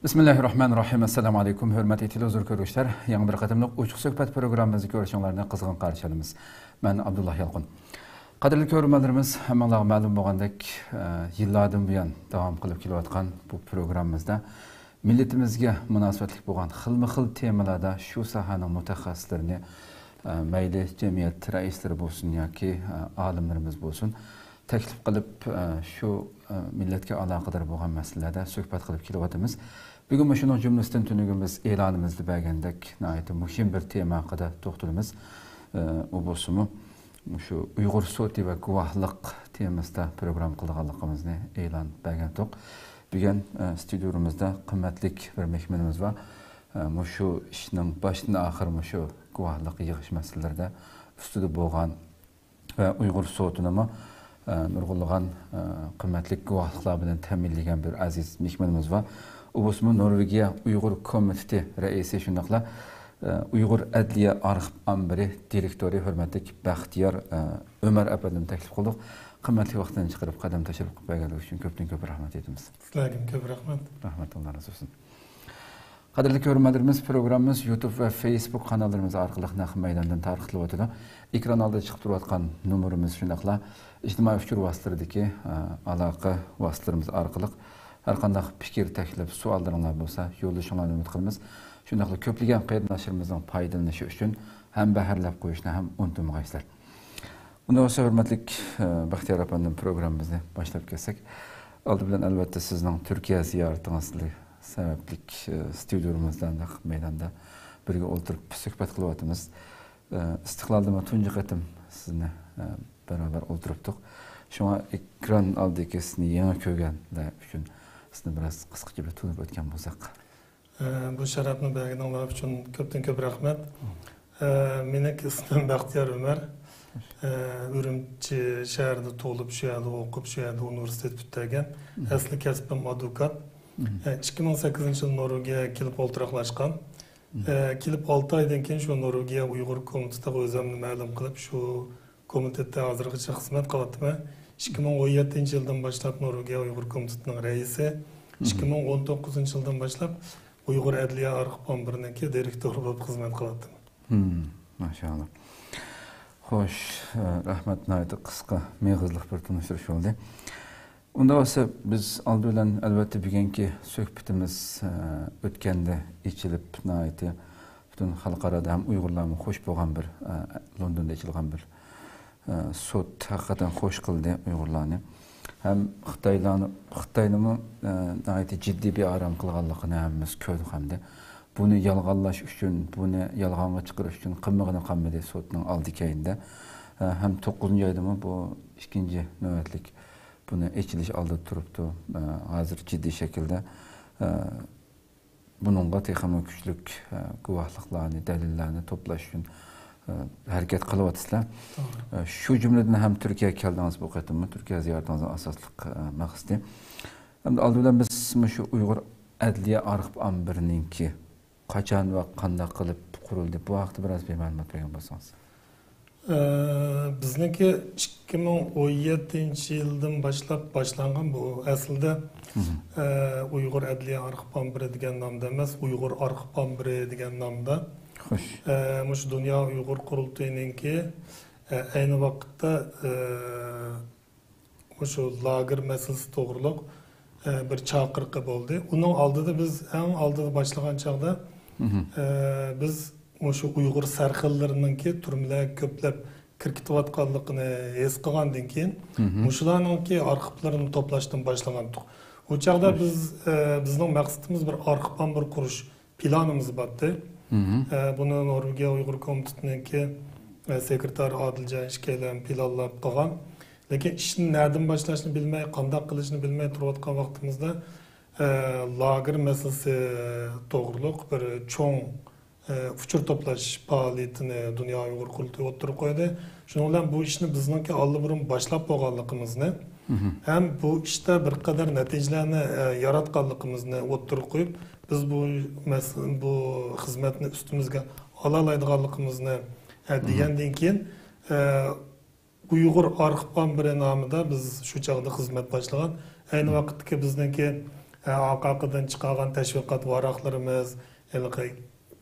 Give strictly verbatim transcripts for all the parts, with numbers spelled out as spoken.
بىسمىللاھىررەھمانىررەھىم. ئەسسالامۇ ئەلەيكۇم، ھۆرمەتلىك تېلېۋىزور كۆرگۈچىلەر. يېڭى بىر قېتىملىق ئوچۇق سۆھبەت پروگراممىمىزنى كۆرۈشۈڭلارنى قىزغىن قارشى ئالىمىز. مەن ئابدۇللا يالقۇن. قەدىرلىك كۆرۈرمەنلىرىمىز، ھەممىڭلارغا مەلۇم بولغاندەك، ئە، يىللاردىن بۇيان داۋام قىلىپ كېلىۋاتقان بۇ پروگراممىمىزدا مىللىتىمىزگە مۇناسىۋەتلىك بولغان خىلمۇ خىل تېمىلاردا شۇ ساھەنىڭ مۇتەخەسسىسلىرىنى، ئە، مەيلى جەمئىيەت رەئىسلىرى بولسۇن ياكى، ئە، ئالىملىرىمىز بولسۇن، تەكلىپ قىلىپ، ئە، شۇ، ئە، مىللەتكە ئالاقىدار بولغان مەسىلىلەردە سۆھبەت قىلىپ كېلىۋاتىمىز. بۈگۈن مۇشۇنىڭ جۈملىسىدىن تۈنۈگۈن بىز ئېلانىمىزدا بەرگەندەك ناھايىتى مۇھىم بىر تېما ھەققىدە توختىلىمىز. ئە، ئۇ بولسىمۇ مۇشۇ ئۇيغۇر سوتى ۋە گۇۋاھلىق تېمىسىدا پروگرامما قىلىدىغانلىقىمىزنى ئېلان بەرگەنتۇق. بۈگۈن، ئە، ستۇدىيەمىزدە قىممەتلىك بىر مېھمىنىمىز بار. ئە، مۇشۇ ئىشنىڭ باشتىن ئاخىر مۇشۇ گۇۋاھلىق يىغىش مەسىلىلىرىدە ئۈستىدە بولغان ۋە ئۇيغۇر سوتىنىمۇ، ئە، نۇرغۇنلىغان، ئە، قىممەتلىك گۇۋاھلىقلار بىلەن تەمىنلىگەن بىر ئەزىز مېھمىنىمىز بار. ئۇ بولسىمۇ نورۋېگىيە ئۇيغۇر كومىتېتى رەئىسى، شۇنداقلا، ئە، ئۇيغۇر ئەدلىيە ئارخىپ ئامبىرى دىرېكتورى ھۆرمەتلىك بەختىيار، ئە، ئۆمەر ئەپەندىنى تەكلىپ قىلدۇق. قىممەتلىك ۋاقتىنى چىقىرىپ قەدەم تەشرىپ قىلىپ بەرگەنلىكى ئۈچۈن كۆپتىن كۆپ رەھمەت ئېيتىمىز. سىلەرگىمۇ كۆپ رەھمەت. رەھمەت، ئاللا رازى بولسۇن. قەدىرلىك كۆرۈرمەنلىرىمىز، پروگراممىمىز يۇتۇب ۋە فېيسبۇك قاناللىرىمىز ئارقىلىق نەق مەيداندىن تارقىتىلىۋاتىدۇ. ئېكران ئالدىدا چىقىپ تۇرۇۋاتقان نومۇرىمىز، شۇنداقلا ئىجتىمائىي ئۇچۇر ۋاسىتىلىرىدىكى، ئە، ئالاقە ۋاسىتىلىرىمىز ئارقىلىق ھەر قانداق پىكىر، تەكلىپ، سوئاللىرىڭلار بولسا يوللىشىڭلارنى ئۈمىد قىلىمىز. شۇنداقلا كۆپلىگەن قېرىنداشلىرىمىزنىڭ پايدىلىنىشى ئۈچۈن ھەمبەھىرلەپ قويۇشنى ھەم ئۇنتۇمىغايسىلەر. ئۇنداق بولسا، ھۆرمەتلىك، ئە، بەختىيار ئەپەندىم، پروگراممىمىزنى باشلاپ كەتسەك. ئالدى بىلەن، ئەلۋەتتە، سىزنىڭ تۈركىيە زىيارىتىڭىز سەۋەبلىك، ئە، ستۇدىيەمىزدە نەق مەيداندا بىرگە ئولتۇرۇپ سۆھبەت قىلىۋاتىمىز. ئە، ئىستىقلالدىمۇ تۇنجى قېتىم سىزنى، ئە، بارابەر ئولتۇرۇپتۇق. شۇڭا ئېكران ئالدىدىكى سىزنى يېڭى كۆرگەنلەر ئۈچۈن سىزنى بىراز قىسقىچە بىر تونۇپ ئۆتكەن بولساق. ئە، بۇ شەرەپنى بەرگىنىڭلار ئۈچۈن كۆپتىن كۆپ رەھمەت. ئە، مېنىڭكى ئىسمىم بەختىيار ئۆمەر. ئە، ئۈرۈمچى شەھىرىدە تۇغۇلۇپ، شۇ يەردە ئوقۇپ، شۇ يەردە ئۇنىۋېرسىتېت پۈتتۈرگەن. مم. ئەسلى كەسپىم ئادۋوكات. مم. ئە، ئىككى مىڭ سەككىزىنچى يىل نورۋېگىيەگە كېلىپ ئولتۇراقلاشقان. مم. ئە، كېلىپ ئالتە ئايدىن كېيىن شۇ نورۋېگىيە ئۇيغۇر كومىتېتىغا ئۆزۈمنى مەلۇم قىلىپ، شۇ كومىتېتتا ھازىرغىچە خىزمەت قىلىۋاتىمەن. ئىككى مىڭ ئون يەتتىنچى يىلدىن باشلاپ نورۋېگىيە ئۇيغۇر كومىتېتىنىڭ رەئىسى، مم. ئىككى مىڭ ئون توققۇزىنچى يىلدىن باشلاپ ئۇيغۇر ئەدلىيە ئارخىپ ئامبىرىنىڭكى دىرېكتورى بولۇپ خىزمەت قىلىۋاتىمەن. مم، ماشائاللا. خوش، ئە، رەھمەت، ناھايىتى قىسقا، مېغىزلىق بىر تونۇشتۇرۇش بولدى. ئۇنداق بولسا، بىز ئالدى بىلەن، ئەلۋەتتە، بۈگۈنكى سۆھبىتىمىز، ئە، ئۆتكەندە ئېچىلىپ، ناھايىتى پۈتۈن خەلقئارادا ھەم ئۇيغۇرلارمۇ خوش بولغان بىر، ئە، لوندوندا ئېچىلغان بىر، ئە، سوت ھەقىقەتەن خوش قىلدى ئۇيغۇرلارنى. ھەم خىتايلارنى، خىتاينىمۇ، ئە، ناھايىتى جىددىي بىئارام قىلغانلىقىنى ھەممىمىز كۆردۇق ھەمدە بۇنى يالغانلاش ئۈچۈن، بۇنى يالغانغا چىقىرىش ئۈچۈن قىلمىغىنى قالمىدى سوتنىڭ ئالدى كەينىدە. ئە، ھەم توققۇزىنچى ئايدىمۇ بۇ ئىككىنچى نۆۋەتلىك بۇنى ئېچىلىش ئالدىدا تۇرۇپتۇ. ئە، ھازىر جىددىي شەكىلدە، ئە، بۇنىڭغا تېخىمۇ كۈچلۈك، ئە، گۇۋاھلىقلارنى، دەلىللەرنى توپلاش ئۈچۈن، ئە، ھەرىكەت قىلىۋاتىسىلەر. توغرا. ئە، شۇ جۈملىدىن ھەم تۈركىيەگە كەلدىڭىز بۇ قېتىممۇ، تۈركىيە زىيارىتىڭىزنىڭ ئاساسلىق، ئە، مەقسىتى. ئەمدى ئالدى بىلەن بىز مۇشۇ ئۇيغۇر ئەدلىيە ئارخىپ ئامبىرىنىڭكى قاچان ۋە قانداق قىلىپ قۇرۇلدى؟ بۇ ھەقتە بىراز بىر مەلۇمات بەرگەن بولسىڭىز. ئە، بىزنىڭكى ئىككى مىڭ ئون يەتتىنچى يىلدىن باشلاپ باشلانغان بۇ. ئەسلىدە، مم. ئە، ئۇيغۇر ئەدلىيە ئارخىپ ئامبىرى دېگەن نامدا ئەمەس، ئۇيغۇر ئارخىپ ئامبىرى دېگەن نامدا. خوش. ئە، مۇشۇ دۇنيا ئۇيغۇر قۇرۇلتىيىنىڭكى، ئە، ئەينى ۋاقىتتا، ئە، مۇشۇ لاگېر مەسىلىسى توغرۇلۇق، ئە، بىر چاقىرىقى بولدى. ئۇنىڭ ئالدىدا بىز ئەڭ ئالدىدا باشلىغان چاغدا، مم. ئە، بىز مۇشۇ ئۇيغۇر سەرخىللىرىنىڭكى تۈرمىلەرگە كۆپلەپ كىرىپ كېتىۋاتقانلىقىنى ھېس قىلغاندىن كېيىن، مم. مۇشۇلارنىڭكى ئارخىپلىرىنى توپلاشتىن باشلىغانتۇق. ئۇ چاغدا خوش. بىز، ئە، بىزنىڭ مەقسىتىمىز بىر ئارخىپ ئامبىرى قۇرۇش پىلانىمىز بارتى. مم. ئە، بۇنى نورۋېگىيە ئۇيغۇر كومىتېتىنىڭكى، ئە، سېكرېتارى ئادىلجان ئىككىيلەن پىلانلاپ قىلغان. لېكىن ئىشنى نەدىن باشلاشنى بىلمەي، قانداق قىلىشنى بىلمەي تۇرۇۋاتقان ۋاقتىمىزدا، ئە، لاگېر مەسىلىسى توغرۇلۇق بىر چوڭ ئۇچۇر توپلاش پائالىيىتىنى دۇنيا ئۇيغۇر قۇرۇلتىيى ئوتتۇرىغا قويدى. شۇنىڭ بىلەن بۇ ئىشنى بىزنىڭكى ئاللىبۇرۇن باشلاپ بولغانلىقىمىزنى ھەم بۇ ئىشتا بىر قەدەر نەتىجىلەرنى ياراتقانلىقىمىزنى ئوتتۇرىغا قويۇپ، بىز بۇ مەس-، بۇ خىزمەتنى ئۈستىمىزگە ئالالايدىغانلىقىمىزنى دېگەندىن كېيىن، ئۇيغۇر ئارخىپئامبىرى نامىدا بىز شۇ چاغدا خىزمەت باشلىغان. ئەينى ۋاقىتتىكى بىزنىڭكى، ئە، ئارقا-ئارقىدىن چىقارغان تەشۋىقات ۋاراقلىرىمىز، ھېلىقى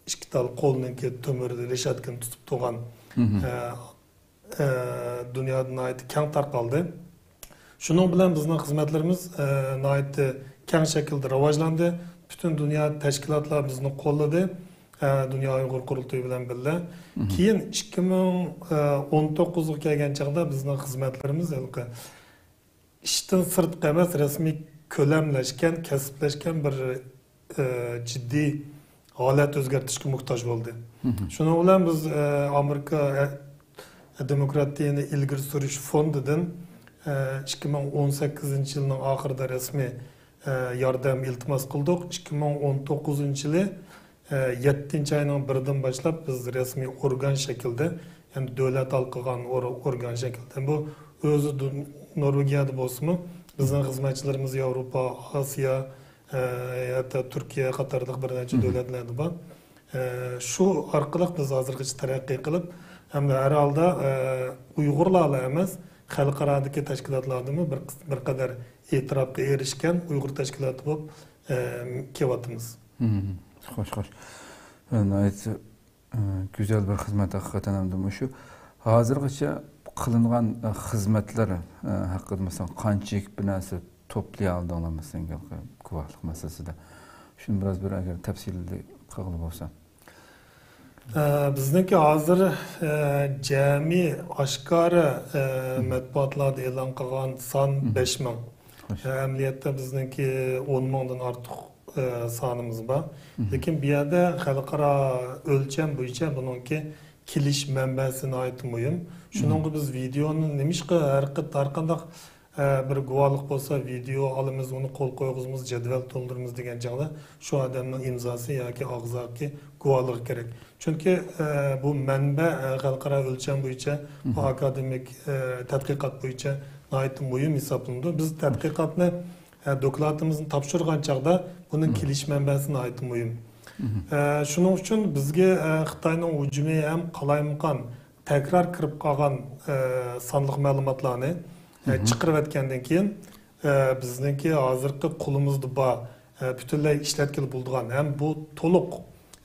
ئىككى تال قولنىڭكى تۆمۈر رېشاتكىنى تۇتۇپ تۇرغان، ئە، ئە، دۇنيادا ناھايىتى كەڭ تارقالدى. شۇنىڭ بىلەن بىزنىڭ خىزمەتلىرىمىز، ئە، ناھايىتى كەڭ شەكىلدە راۋاجلاندى. پۈتۈن دۇنيا تەشكىلاتلار بىزنى قوللىدى. ئە، دۇنيا ئۇيغۇر قۇرۇلتىيى بىلەن بىللە. كېيىن ئىككى مىڭ ئون توققۇزغا كەلگەن چاغدا بىزنىڭ خىزمەتلىرىمىز ھېلىقى ئىشتىن سىرتقى ئەمەس، رەسمىي كۆلەملەشكەن، كەسىپلەشكەن بىر، ئە، جىددىي ھالەت ئۆزگەرتىشكە موھتاج بولدى. شۇنىڭ بىلەن بىز، ئە، ئامېرىكا، ئە، دېموكراتىيەنى ئىلگىرى سۈرۈش فوندىدىن، ئە، ئىككى مىڭ ئون سەككىزىنچى يىلنىڭ ئاخىرىدا رەسمىي، ئە، ياردەم ئىلتىماس قىلدۇق. ئىككى مىڭ ئون توققۇزىنچى يىلى، ئە، يەتتىنچى ئاينىڭ بىرىدىن باشلاپ بىز رەسمىي ئورگان شەكلىدە، يەنى دۆلەت ھالقىغان ئور-، ئورگان شەكلىدە. بۇ ئۆزى دۇ-، نورۋېگىيەدە بولسىمۇ، بىزنىڭ خىزمەتچىلىرىمىز ياۋروپا، ئاسىيا، ئە، ھەتتا تۈركىيە قاتارلىق بىر نەچچە دۆلەتلەردە بار. ئە، شۇ ئارقىلىق بىز ھازىرغىچە تەرەققىي قىلىپ، ھەمدە ھەر ھالدا، ئە، ئۇيغۇرلارلا ئەمەس، خەلقئارادىكى تەشكىلاتلاردىمۇ بىر قىس-، بىر قەدەر ئېتىراپقا ئېرىشكەن ئۇيغۇر تەشكىلاتى بولۇپ، ئە، كېلىۋاتىمىز. خوش، خوش. ناھايىتى، ئە، گۈزەل بىر خىزمەت ھەقىقەتەن ھەمدە مۇشۇ ھازىرغىچە قىلىنغان، ئە، خىزمەتلەر، ئە، ھەققىدە مەسىلەن قانچىلىك بىر نەرسە توپلىيالدىڭلار مەسىلەن، گۇۋاھلىق مەسىلىسىدە؟ شۇنى بىراز بىر ئەگەر تەپسىلىي قىلغىلى بولسا. ئە، بىزنىڭكى ھازىر، ئە، جەمئىي ئاشكارا، ئە، مەتبۇئاتلاردا ئېلان قىلغان سان بەش مىڭ. ئە، ئەمەلىيەتتە بىزنىڭكى ئون مىڭدىن ئارتۇق، ئە، سانىمىز بار. لېكىن بۇ يەردە خەلقئارا ئۆلچەم بويىچە بۇنىڭكى كېلىش مەنبەسى ناھايىتى مۇھىم. شۇنىڭغا بىز ۋىدېئونى نېمىشقا ھەر قېت-، ھەر قانداق ئە، بىر گۇۋاھلىق بولسا، ۋىدېئو ئالىمىز، ئۇنى قول قويغۇزىمىز، جەدۋەل تولدۇرىمىز دېگەن چاغدا شۇ ئادەمنىڭ ئىمزاسى ياكى ئاغزاكى گۇۋاھلىقى كېرەك. چۈنكى، ئە، بۇ مەنبە، ئە، خەلقئارا ئۆلچەم بويىچە، بۇ ئاكادېمىك، ئە، تەتقىقات بويىچە ناھايىتى مۇھىم ھېسابلىنىدۇ. بىز تەتقىقاتنى، ئە، دوكلاتىمىزنى تاپشۇرغان چاغدا بۇنىڭ كېلىش مەنبەسى ناھايىتى مۇھىم. ئە، شۇنىڭ ئۈچۈن بىزگە، ئە، خىتاينىڭ ھۇجۇمى ھەم قالايمىقان تەكرار كىرىپ قالغان، ئە، سانلىق مەلۇماتلارنى، ئە، چىقىرىۋەتكەندىن كېيىن، ئە، بىزنىڭكى ھازىرقى قولىمىزدا بار، ئە، پۈتۈنلەي ئىشلەتكىلى بولىدىغان ھەم بۇ تولۇق،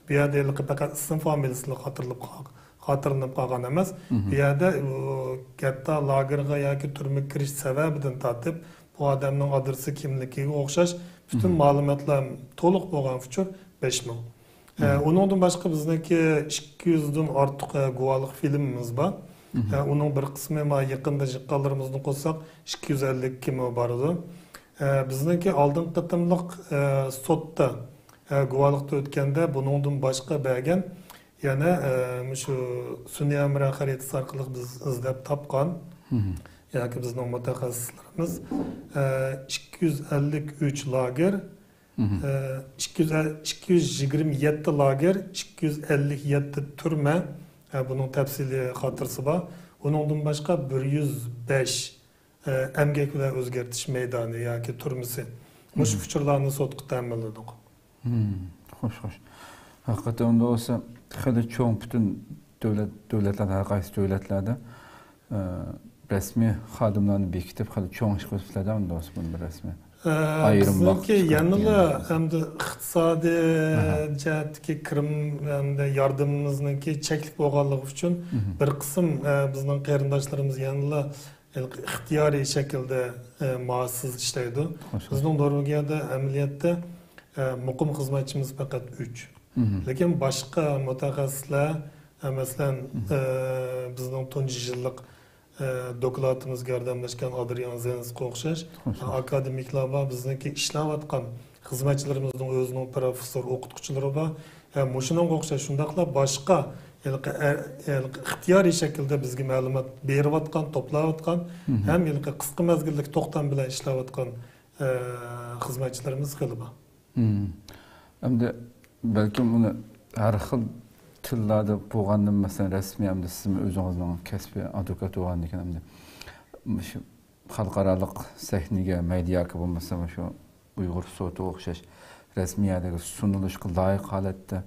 بۇ يەردە ھېلىقى پەقەت ئىسىم فامىلىسىلا خاتىرىلىپ قال-، خاتىرىلىنىپ قالغان ئەمەس. بۇ يەردە، ئۇ، ھەتتا لاگېرغا ياكى تۈرمىگە كىرىش سەۋەبىدىن تارتىپ، بۇ ئادەمنىڭ ئادرېسى كىملىكىگە ئوخشاش پۈتۈن مەلۇماتلار تولۇق بولغان ئۇچۇر بەش مىڭ. ئە، ئۇنىڭدىن باشقا بىزنىڭكى ئىككى يۈزدىن ئارتۇق، ئە، گۇۋاھلىق فىلىمىمىز بار. ئە، ئۇنىڭ بىر قىسمى ما يېقىندا يىغقانلىرىمىزنى قوشساق، ئىككى يۈز ئەللىك كېمى بار ئىدى. ئە، بىزنىڭكى ئالدىنقى قېتىملىق، ئە، سوتتا، ئە، گۇۋاھلىقتا ئۆتكەندە بۇنىڭدىن باشقا بەرگەن يەنە، ئە، مۇشۇ سۈنئىي ھەمراھ خەرىتىسى ئارقىلىق بىز ئىزدەپ تاپقان ياكى بىزنىڭ مۇتەخەسسىسلىرىمىز، ئە، ئىككى يۈز ئەللىك ئۈچ لاگېر، ئىككى يۈز، ئىككى يۈز يىگىرمە يەتتە لاگېر، ئىككى يۈز ئەللىك يەتتە تۈرمە، بۇنىڭ تەپسىلىي خاتىرىسى بار. ئۇنىڭدىن باشقا بىر يۈز بەش ئەمگەك بىلەن ئۆزگەرتىش مەيدانى ياكى تۈرمىسى. مۇشۇ ئۇچۇرلارنى سوتقا تەمىنلىدۇق. خوش، خوش. ھەقىقەتەن ئۇنداق بولسا، خېلى چوڭ، پۈتۈن دۆلەت، دۆلەتلەردە، ھەر قايسى دۆلەتلەردە ئە، رەسمىي خادىملارنى بېكىتىپ، خېلى چوڭ ئىش قىلىپسىلەردە، ئۇنداق بولسا بۇنى بىر رەسمىي ئە، ئايرىم بىزنىڭكى ۋاقىت يەنىلا ئەمدى ئىقتىسادىي جەھەتتىكى كىرىم ھەمدە ياردىمىمىزنىڭكى چەكلىك بولغانلىقى ئۈچۈن بىر قىسىم، ئە، بىزنىڭ قېرىنداشلىرىمىز يەنىلا ئىختىيارىي شەكىلدە، ئە، مائاشسىز ئىشلەيدۇ. بىزنىڭ نورۋېگىيەدە ئەمەلىيەتتە، ئە، مۇقىم خىزمەتچىمىز پەقەت ئۈچ. لېكىن باشقا مۇتەخەسسىسلەر، ئە، مەسىلەن، ئە، بىزنىڭ تۇنجى يىللىق ئە، دوكلاتىمىزغا ياردەملەشكەن ئادرىيان زېنسقا ئوخشاش ئاكادېمىكلار بار، بىزنىڭكى ئىشلەۋاتقان خىزمەتچىلىرىمىزنىڭ ئۆزىنىڭ پروفېسسور ئوقۇتقۇچىلىرى بار. ئە، مۇشۇنىڭغا ئوخشاش شۇنداقلا باشقا ھېلىقى ئە-، ھېلىقى ئىختىيارىي شەكىلدە بىزگە مەلۇمات بېرىۋاتقان، توپلاۋاتقان ھەم ھېلىقى قىسقا مەزگىللىك توختام بىلەن ئىشلەۋاتقان، ئە، خىزمەتچىلىرىمىز خېلى بار. مم. ئەمدى بەلكىم ئۇنى ھەر خىل تىللاردا بولغاندىن، مەسىلەن، رەسمىي ئەمدى سىزمۇ ئۆزىڭىزنىڭ كەسپىي ئادۋوكات بولغاندىن كېيىن، ئەمدى مۇشۇ خەلقئارالىق سەھنىگە، مېدىياگە بولمىسا، مۇشۇ ئۇيغۇر سوتىغا ئوخشاش رەسمىي يەرلەرگە سۇنۇلۇشقا لايىق ھالەتتە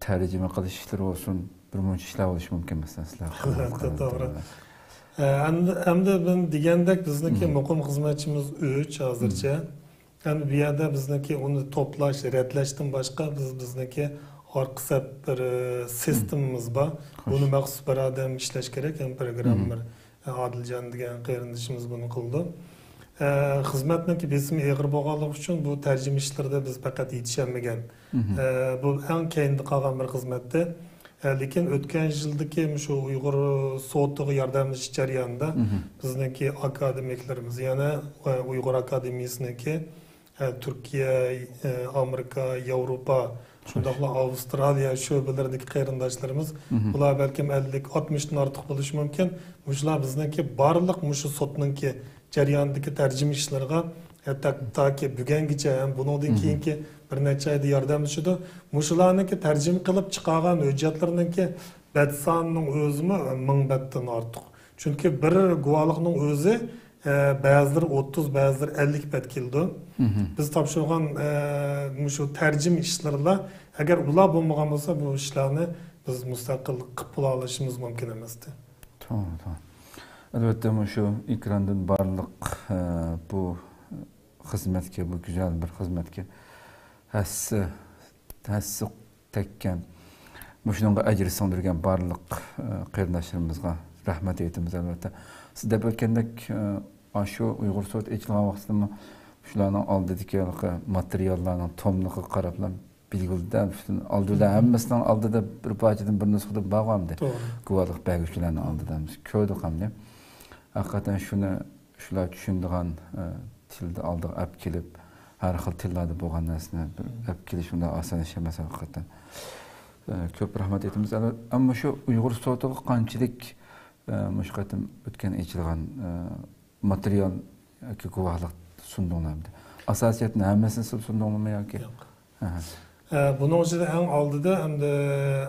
تەرجىمە قىلىش ئىشلىرى بولسۇن، بىر مۇنچە ئىشلار بولۇشى مۇمكىن، مەسىلەن، سىلەر قىلغان ئەلۋەتتە، توغرا. تەرجىمىلەر. ئە، ئەمدى، ئەمدى مەن دېگەندەك، بىزنىڭكى مم. مۇقىم خىزمەتچىمىز ئۈچ ھازىرچە. مم. ئەمدى بۇ يەردە بىزنىڭكى ئۇنى توپلاش، رەتلەشتىن باشقا، بىز، بىزنىڭكى ئارقا سەپ بىر، ئە، مم. سىستېمىمىز بار. خوش. بۇنى مەخسۇس بىر ئادەم ئىشلەش كېرەك، يەنى مم. پروگراممېر. ئادىلجان دېگەن قېرىندىشىمىز بۇنى قىلىدۇ. ئە، خىزمەتنىڭكى بېسىمى ئېغىر بولغانلىقى ئۈچۈن بۇ تەرجىمە ئىشلىرىدا بىز پەقەت يېتىشەلمىگەن. مم. ئە، بۇ ئەڭ كەينىدە قالغان بىر خىزمەتتى. ئە، لېكىن ئۆتكەن يىلدىكى مۇشۇ ئۇيغۇر سوتىغا ياردەملىشىش جەريانىدا مم. بىزنىڭكى ئاكادېمىكلىرىمىز، يەنە، ئە، ئۇيغۇر ئاكادېمىيىسىنىڭكى ئە، تۈركىيە، ئە، ئامېرىكا، ياۋروپا، شۇنداقلا ئاۋسترالىيە شۆبىلىرىدىكى قېرىنداشلىرىمىز، مم. بۇلار بەلكىم ئەللىك، ئاتمىشتىن ئارتۇق بولۇشى مۇمكىن. مۇشۇلار بىزنىڭكى بارلىق مۇشۇ سوتنىڭكى جەريانىدىكى تەرجىمە ئىشلىرىغا، ئە، تا-، تاكى بۈگۈنگىچە ھەم بۇنىڭدىن مم. كېيىنكى بىر نەچچە ئايدا ياردەملىشىدۇ. مۇشۇلارنىڭكى تەرجىمە قىلىپ چىقارغان ھۆججەتلىرىنىڭكى بەت سانىنىڭ ئۆزىمۇ مىڭ بەتتىن ئارتۇق. چۈنكى بىر گۇۋاھلىقنىڭ ئۆزى ئە، بەزىلىرى ئوتتۇز، بەزىلىرى ئەللىك بەت كېلىدۇ. مم. بىز تاپشۇرغان، ئە، مۇشۇ تەرجىمە ئىشلىرىلا، ئەگەر ئۇلار بولمىغان بولسا، بۇ ئىشلارنى بىز مۇستەقىل قىلىپ بولالىشىمىز مۇمكىن ئەمەستى. توغرا، توغرا. ئەلۋەتتە، مۇشۇ ئېكراندىن بارلىق، ئە، بۇ خىزمەتكە، بۇ گۈزەل بىر خىزمەتكە ھەسسە، ھەسسە تەگكەن، مۇشۇنىڭغا ئەجىر سىڭدۈرگەن بارلىق، ئە، قېرىنداشلىرىمىزغا رەھمەت ئېيتىمىز، ئەلۋەتتە. سىز دەپ ئۆتكەندەك، ئە، ئاشۇ ئۇيغۇر سوت ئېچىلغان ۋاقتىدىمۇ شۇلارنىڭ ئالدىدىكى ھېلىقى ماتېرىياللارنىڭ توملۇقىغا قاراپلا بىلگۈلدە پۈتۈن ئالدىدا، ھەممىسىنىڭ ئالدىدا بىر پارچىدىن، بىر نۇسخىدىن بارغانمىدى. توغرا. گۇۋاھلىق بەرگۈچىلەرنىڭ ئالدىدا ھەممىسى كۆردۇق ئەمدى. ھەقىقەتەن شۇنى شۇلار چۈشىنىدىغان، ئە، تىلدا ئالدىغا ئەپ كېلىپ، ھەر خىل تىللاردا بولغان نەرسىنى بىر ئەپ كېلىش ئۇنداق ئاسان ئىش ئەمەس ھەقىقەتەن. ئە، كۆپ رەھمەت ئېيتىمىز. ئەمما شۇ ئۇيغۇر سوتىغا قانچىلىك، ئە، مۇشۇ قېتىم ئۆتكەن ئېچىلغان، ئە، ماتېرىيال ياكى گۇۋاھلىق سۇندۇڭلارمىدى؟ ئاساسىيەتنىڭ ھەممىسىنى سىز سۇندۇڭلارمۇ ياكى؟ ياق. ئەھە. ئە، بۇنىڭ ئىچىدە ئەڭ ئالدىدا ئەمدى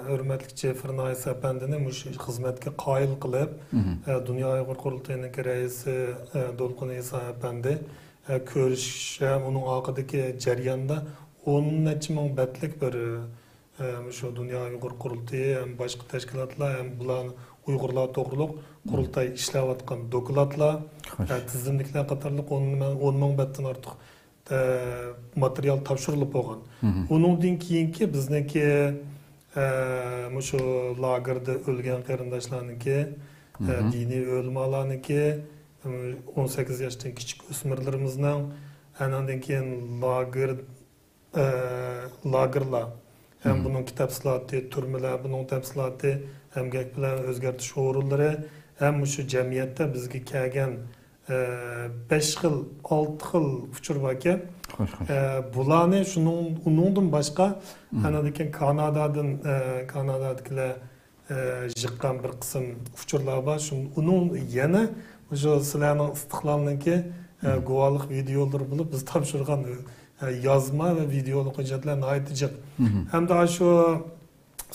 ھۆرمەتلىك جېففىر نايىس ئەپەندىنى مۇشۇ خىزمەتكە قايىل قىلىپ، مم. ئە، دۇنيا ئۇيغۇر قۇرۇلتىيىنىڭكى رەئىسى، ئە، دولقۇن ئېسا ئەپەندى، ئە، كۆرۈشۈش ھەم ئۇنىڭ ئارقىدىكى جەرياندا ئون نەچچە مىڭ بەتلىك بىر، ئە، مۇشۇ دۇنيا ئۇيغۇر قۇرۇلتىيى ھەم باشقا تەشكىلاتلار ھەم بۇلار ئۇيغۇرلار توغرۇلۇق قۇرۇلتاي ئىشلەۋاتقان دوكلاتلار، خوش. ئە، تىزىملىكلەر قاتارلىق ئون مىڭ، ئون مىڭ بەتتىن ئارتۇق ئە، ماتېرىيال تاپشۇرۇلۇپ بولغان. مم. ئۇنىڭدىن كېيىنكى بىزنىڭكى، ئە، مۇشۇ لاگېردا ئۆلگەن قېرىنداشلارنىڭكى، ئە، مم. دىنىي ئۆلىمالارنىڭكى، ئە، ئون سەككىز ياشتىن كىچىك ئۆسمۈرلىرىمىزنىڭ، ئاندىن كېيىن لاگېر، ئە، لاگېرلار ھەم مم. بۇنىڭكى تەپسىلاتى، تۈرمىلەر، بۇنىڭ تەپسىلاتى، ئەمگەك بىلەن ئۆزگەرتىش ئورۇنلىرى ھەم مۇشۇ جەمئىيەتتە بىزگە كەلگەن ئە، بەش خىل، ئالتە خىل ئۇچۇر باركەن. خوش، خوش. ئە، بۇلارنى شۇنىڭ، ئۇنىڭدىن باشقا، مم. ئاندىن كېيىن كانادادىن، ئە، كانادادىكىلەر، ئە، يىغقان بىر قىسىم ئۇچۇرلار بار. شۇ، ئۇنىڭ يەنە شۇ سىلەرنىڭ ئىستىقلالنىڭكى، ئە، مم. گۇۋاھلىق ۋىدېئولىرى بولۇپ، بىز تاپشۇرغان، ئە، يازما ۋە ۋىدېئولۇق ھۆججەتلەر ناھايىتى جىق. مم. ھەمدە شۇ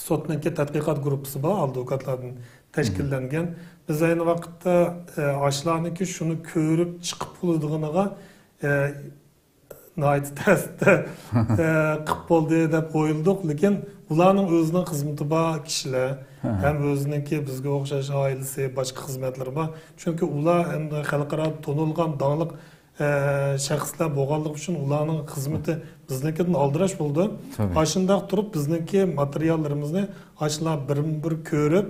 سوتنىڭكى تەتقىقات گۇرۇپپىسى بار، ئادۋوكاتلاردىن تەشكىللەنگەن. بىز ئەينى ۋاقىتتا، ئە، ئاشۇلارنىڭكى شۇنى كۆرۈپ چىقىپ بولىدىغىنىغا، ئە، ناھايىتى تەستە، ئە، قىپ بولدى دەپ ئويلىدۇق. لېكىن ئۇلارنىڭ ئۆزىنىڭ خىزمىتى بار كىشىلەر، ھە. ھەم ئۆزىنىڭكى بىزگە ئوخشاش ئائىلىسى، باشقا خىزمەتلىرى بار. چۈنكى ئۇلار ئەمدى خەلقئارا تونۇلغان، داڭلىق ئە، شەخسلەر بولغانلىقى ئۈچۈن ئۇلارنىڭ خىزمىتى بىزنىڭكىدىن ئالدىراش بولىدۇ. تەبىئىي. ئاشۇنداق تۇرۇپ بىزنىڭكى ماتېرىياللىرىمىزنى ئاشۇلار بىرمۇ بىر كۆرۈپ،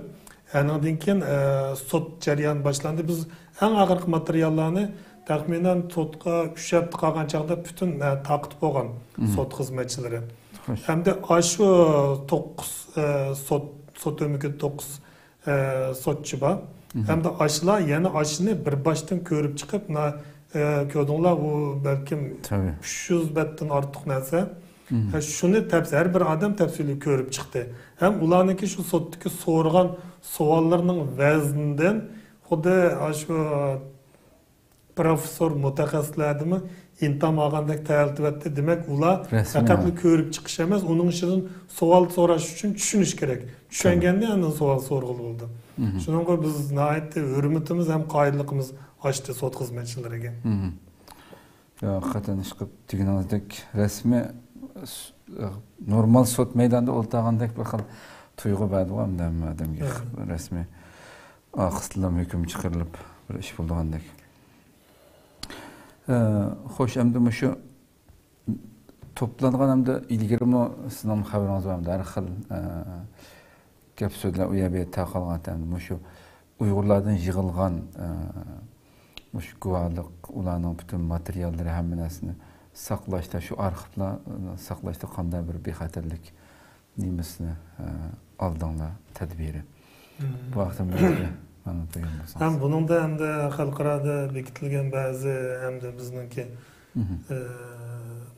ئانىڭدىن كېيىن، ئە، سوت جەريانى باشلاندى. بىز ئەڭ ئاخىرقى ماتېرىياللارنى تەخمىنەن سوتقا ئۈچ ھەپتە قالغان چاغدا پۈتۈن، ئە، تارقىتىپ بولغان مم. سوت خىزمەتچىلىرى. خوش. ھەمدە ئاشۇ توققۇز، ئە، سوت، سوت ئۆمىكىدە توققۇز ئە، سوتچى بار. مم. ھەمدە ئاشۇلار يەنە ئاشۇنى بىر باشتىن كۆرۈپ چىقىپ، نا-، ئە، كۆردۈڭلار، ئۇ بەلكىم تەبىئىي. ئۈچ يۈز بەتتىن ئارتۇق نەرسە. مم. ئە، شۇنى تەپس-، ھەر بىر ئادەم تەپسىلىي كۆرۈپ چىقتى. ھەم ئۇلارنىڭكى شۇ سوتتىكى سورىغان سوئاللىرىنىڭ ۋەزنىدىن خۇددى ئاشۇ پروفېسسور مۇتەخەسسىسلەردىمۇ ئىنتام ئالغاندەك تەلتىۋەتتى. دېمەك، ئۇلار رەسمىي پەقەتلا ھال. كۆرۈپ چىقىش ئەمەس، ئۇنىڭ ئىچىدىن سوئال سوراش ئۈچۈن چۈشىنىش كېرەك. چۈشەنگەندە ئاندىن سوئال سورىغىلى بولىدۇ. مھم. شۇنىڭغا بىز ناھايىتى ھۆرمىتىمىز ھەم قايىللىقىمىز ئاشتى سوت خىزمەتچىلىرىگە. مھم. يا، ھەقىقەتەن ئىشقىلىپ دېگىنىڭىزدەك رەسمىي س-، نورمال سوت مەيدانىدا ئولتۇرغاندەك بىر خىل تۇيغۇ بەردىغۇ ئەمدى ھەممە ئادەمگە. ئەھ. رەسمىي ئارقىسىدىنلا ھۆكۈم چىقىرىلىپ بىر ئىش بولىدىغاندەك. ئە، خوش، ئەمدى مۇشۇ توپلانغان ھەمدە ئىلگىرىمۇ سىزنىڭ خەۋىرىڭىز بار ئەمدى ھەر خىل، ئە، گەپ سۆزلەر ئۇ يەر بۇ يەردە تارقالغان ئەمدى مۇشۇ ئۇيغۇرلاردىن يىغىلغان، ئە، مۇشۇ گۇۋاھلىق، ئۇلارنىڭ پۈتۈن ماتېرىياللىرى، ھەممە نەرسىنى ساقلاشتا، شۇ ئارخىپلار، ئە، ساقلاشتا قانداق بىر بىخەتەرلىك نېمىسىنى، ئە، ئالدىڭلار تەدبىرى؟ مم. بۇ ھەقتە بىر مانا بۇيرۇڭ بولسىڭىز. ھەم بۇنىڭدا ئەمدى خەلقئارادا بېكىتىلگەن بەزى ئەمدى بىزنىڭكى، مم. ئە،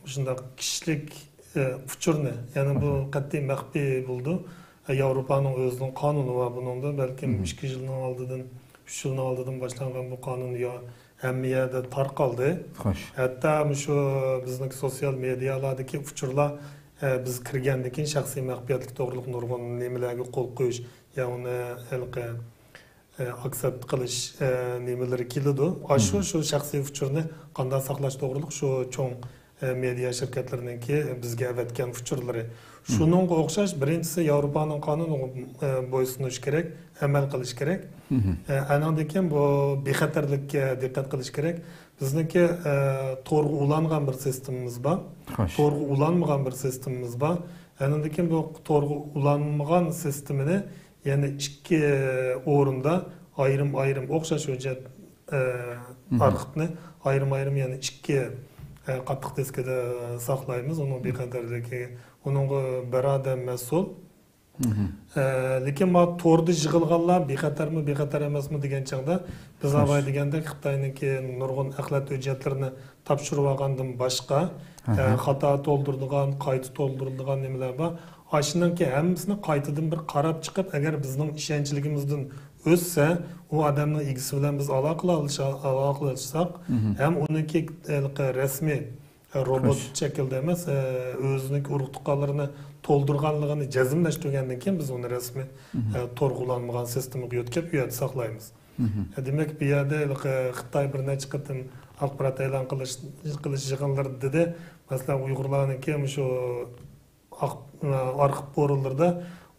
مۇشۇنداق كىشىلىك، ئە، ئۇچۇرنى، يەنى بۇ مم. قەتئىي مەخپىي بولىدۇ. ئە، ياۋروپانىڭ ئۆزىنىڭ قانۇنى بار بۇنىڭدا. بەلكىم مم. ئىككى يىلنىڭ ئالدىدىن، ئۈچ يىلنىڭ ئالدىدىن باشلانغان بۇ قانۇن يا-، ھەممە يەردە تارقالدى. خوش. ھەتتا مۇشۇ بىزنىڭ سوتسىيال مېدىيالاردىكى ئۇچۇرلار، ئە، بىز كىرگەندىن كېيىن شەخسىي مەخپىيەتلىك توغرىلىق نۇرغۇن نېمىلەرگە قول قويۇش، يا ئۇنى ھېلىقى، ئە، ئاكسېپت قىلىش، ئە، نېمىلىرى كېلىدۇ. ئاشۇ، مم. شۇ شەخسىي ئۇچۇرنى قانداق ساقلاش توغرىلىق شۇ چوڭ، ئە، مېدىيا شىركەتلىرىنىڭكى بىزگە ئەۋەتكەن ئۇچۇرلىرى. مم. شۇنىڭغا ئوخشاش، بىرىنچىسى ياۋروپانىڭ قانۇنىغا، ئە، بويسۇنۇش كېرەك، ئەمەل قىلىش كېرەك. مم. ئە، ئانىڭدىن كېيىن بۇ بىخەتەرلىككە دىققەت قىلىش كېرەك. بىزنىڭكى، ئە، تورغا ئۇلانغان بىر سىستېمىمىز بار. خوش. تورغا ئۇلانمىغان بىر سىستېمىمىز بار. ئانىڭدىن كېيىن بۇ تورغا ئۇلانمىغان سىستېمىنى يەنە ئىككى ئورۇندا ئايرىم-ئايرىم ئوخشاش ھۆججەت، ئە، مم. ئارخىپنى ئايرىم-ئايرىم يەنە ئىككى، ئە، قاتتىق دىسكىدا ساقلايمىز. ئۇنىڭ بىخەتەرلىكى، ئۇنىڭغا بىر ئادەم مەسئۇل. مم. ئە، لېكىن ما توردا يىغىلغانلار بىخەتەرمۇ، بىخەتەر ئەمەسمۇ دېگەن چاغدا، بىز خوش. ئاۋاي دېگەندەك خىتاينىڭكى نۇرغۇن ئەخلەت ھۆججەتلىرىنى تاپشۇرۇۋالغاندىن باشقا، ئاھا. ئە، خاتا تولدۇرىدىغان، قايتا تولدۇرىدىغان نېمىلەر بار. ئاشۇنىڭكى ھەممىسىنى قايتىدىن بىر قاراپ چىقىپ، ئەگەر بىزنىڭ ئىشەنچلىكىمىزدىن ئۆتسە، ئۇ ئادەمنىڭ ئىگىسى بىلەن بىز ئالاقىلىشا-، ئالاقىلاشساق، مم. ھەم ئۇنىڭكى، ئە، رەسمىي، ئە، روبوت خوش. شەكىلدە ئەمەس، ئە، ئۆزىنىڭكى ئۇرۇق تۇغقانلىرىنى تولدۇرغانلىقىنى جەزملەشتۈرگەندىن كېيىن، بىز ئۇنى رەسمىي، مم. ئە، تورغا ئۇلانمىغان سىستېمىغا يۆتكەپ، ئۇ يەردە ساقلايمىز. مم. ئە، دېمەك، بۇ يەردە ھېلىقى خىتاي بىر نەچچە قېتىم ئاخبارات ئېلان قىلىش، قىلىش يىغىنلىرىدا دېدى. مەسىلەن، ئۇيغۇرلارنىڭكى مۇشۇ ئاق-، ئارخىپ ئورۇنلىرىدا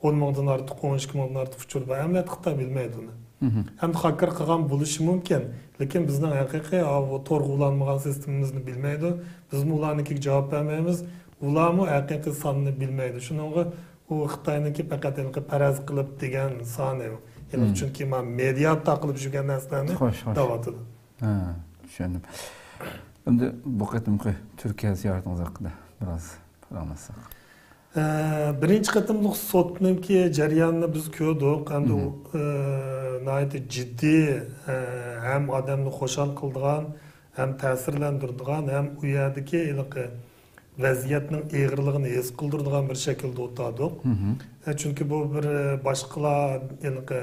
ئون مىڭدىن ئارتۇق، ئون ئىككى مىڭدىن ئارتۇق ئۇچۇر بار. ئەمەلىيەتتە خىتاي بىلمەيدۇ ئۇنى. مم. ئەمدى خاككېر قىلغان بولۇشى مۇمكىن، لېكىن بىزنىڭ ھەقىقىي، ئا، بۇ تورغا ئۇلانمىغان سىستېمىمىزنى بىلمەيدۇ. بىزمۇ ئۇلارنىڭكىگە جاۋاب بەرمەيمىز. ئۇلارمۇ ھەقىقىي ساننى بىلمەيدۇ. شۇنىڭغا ئۇ خىتاينىڭكى پەقەت ھېلىقى پەرەز قىلىپ دېگەن سانى. ھېلىقى مم. چۈنكى ما مېدىيا تاقىلىپ يۈرگەن نەرسىلەرنى خوش، خوش. دەۋاتىدۇ. ھە، چۈشەندىم. ئەمدى بۇ قېتىمقى تۈركىيە زىيارىتىڭىز ھەققىدە بىراز پاراڭلاشساق. ئە، بىرىنچى قېتىملىق سوتنىڭكى جەريانىنى بىز كۆردۇق. ئەمدى مم. ئۇ، ئە، ناھايىتى جىددىي، ئە، ھەم ئادەمنى خۇشال قىلىدىغان، ھەم تەسىرلەندۈرىدىغان، ھەم ئۇ يەردىكى ھېلىقى ۋەزىيەتنىڭ ئېغىرلىقىنى ھېس قىلدۇرىدىغان بىر شەكىلدە ئولتۇردۇق. مم. ئە، چۈنكى بۇ بىر، ئە، باشقىلار ھېلىقى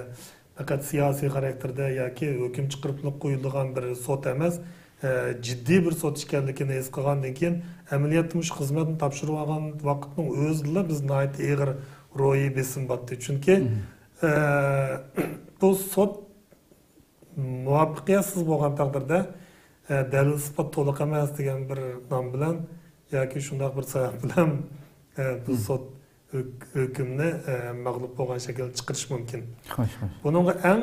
پەقەت سىياسىي خاراكتېردا ياكى ھۆكۈم چىقىرىپلا قويۇلىدىغان بىر سوت ئەمەس، ئە، جىددىي بىر سوت ئىكەنلىكىنى ھېس قىلغاندىن كېيىن، ئەمەلىيەتتە مۇشۇ خىزمەتنى تاپشۇرۇۋالغان ۋاقىتنىڭ ئۆزىدىلا بىز ناھايىتى ئېغىر روھىي بېسىم باتتى. چۈنكى، مم. ئە، بۇ سوت مۇۋەپپەقىيەتسىز بولغان تەقدىردە، ئە، دەلىل-ئىسپات تولۇق ئەمەس دېگەن بىر نام بىلەن ياكى شۇنداق بىر سەۋەب بىلەن، ئە، بۇ مم. سوت ھۆك-، ھۆكۈمنى، ئە، مەغلۇپ بولغان شەكىلدە چىقىرىشى مۇمكىن. خوش، خوش. بۇنىڭغا ئەڭ،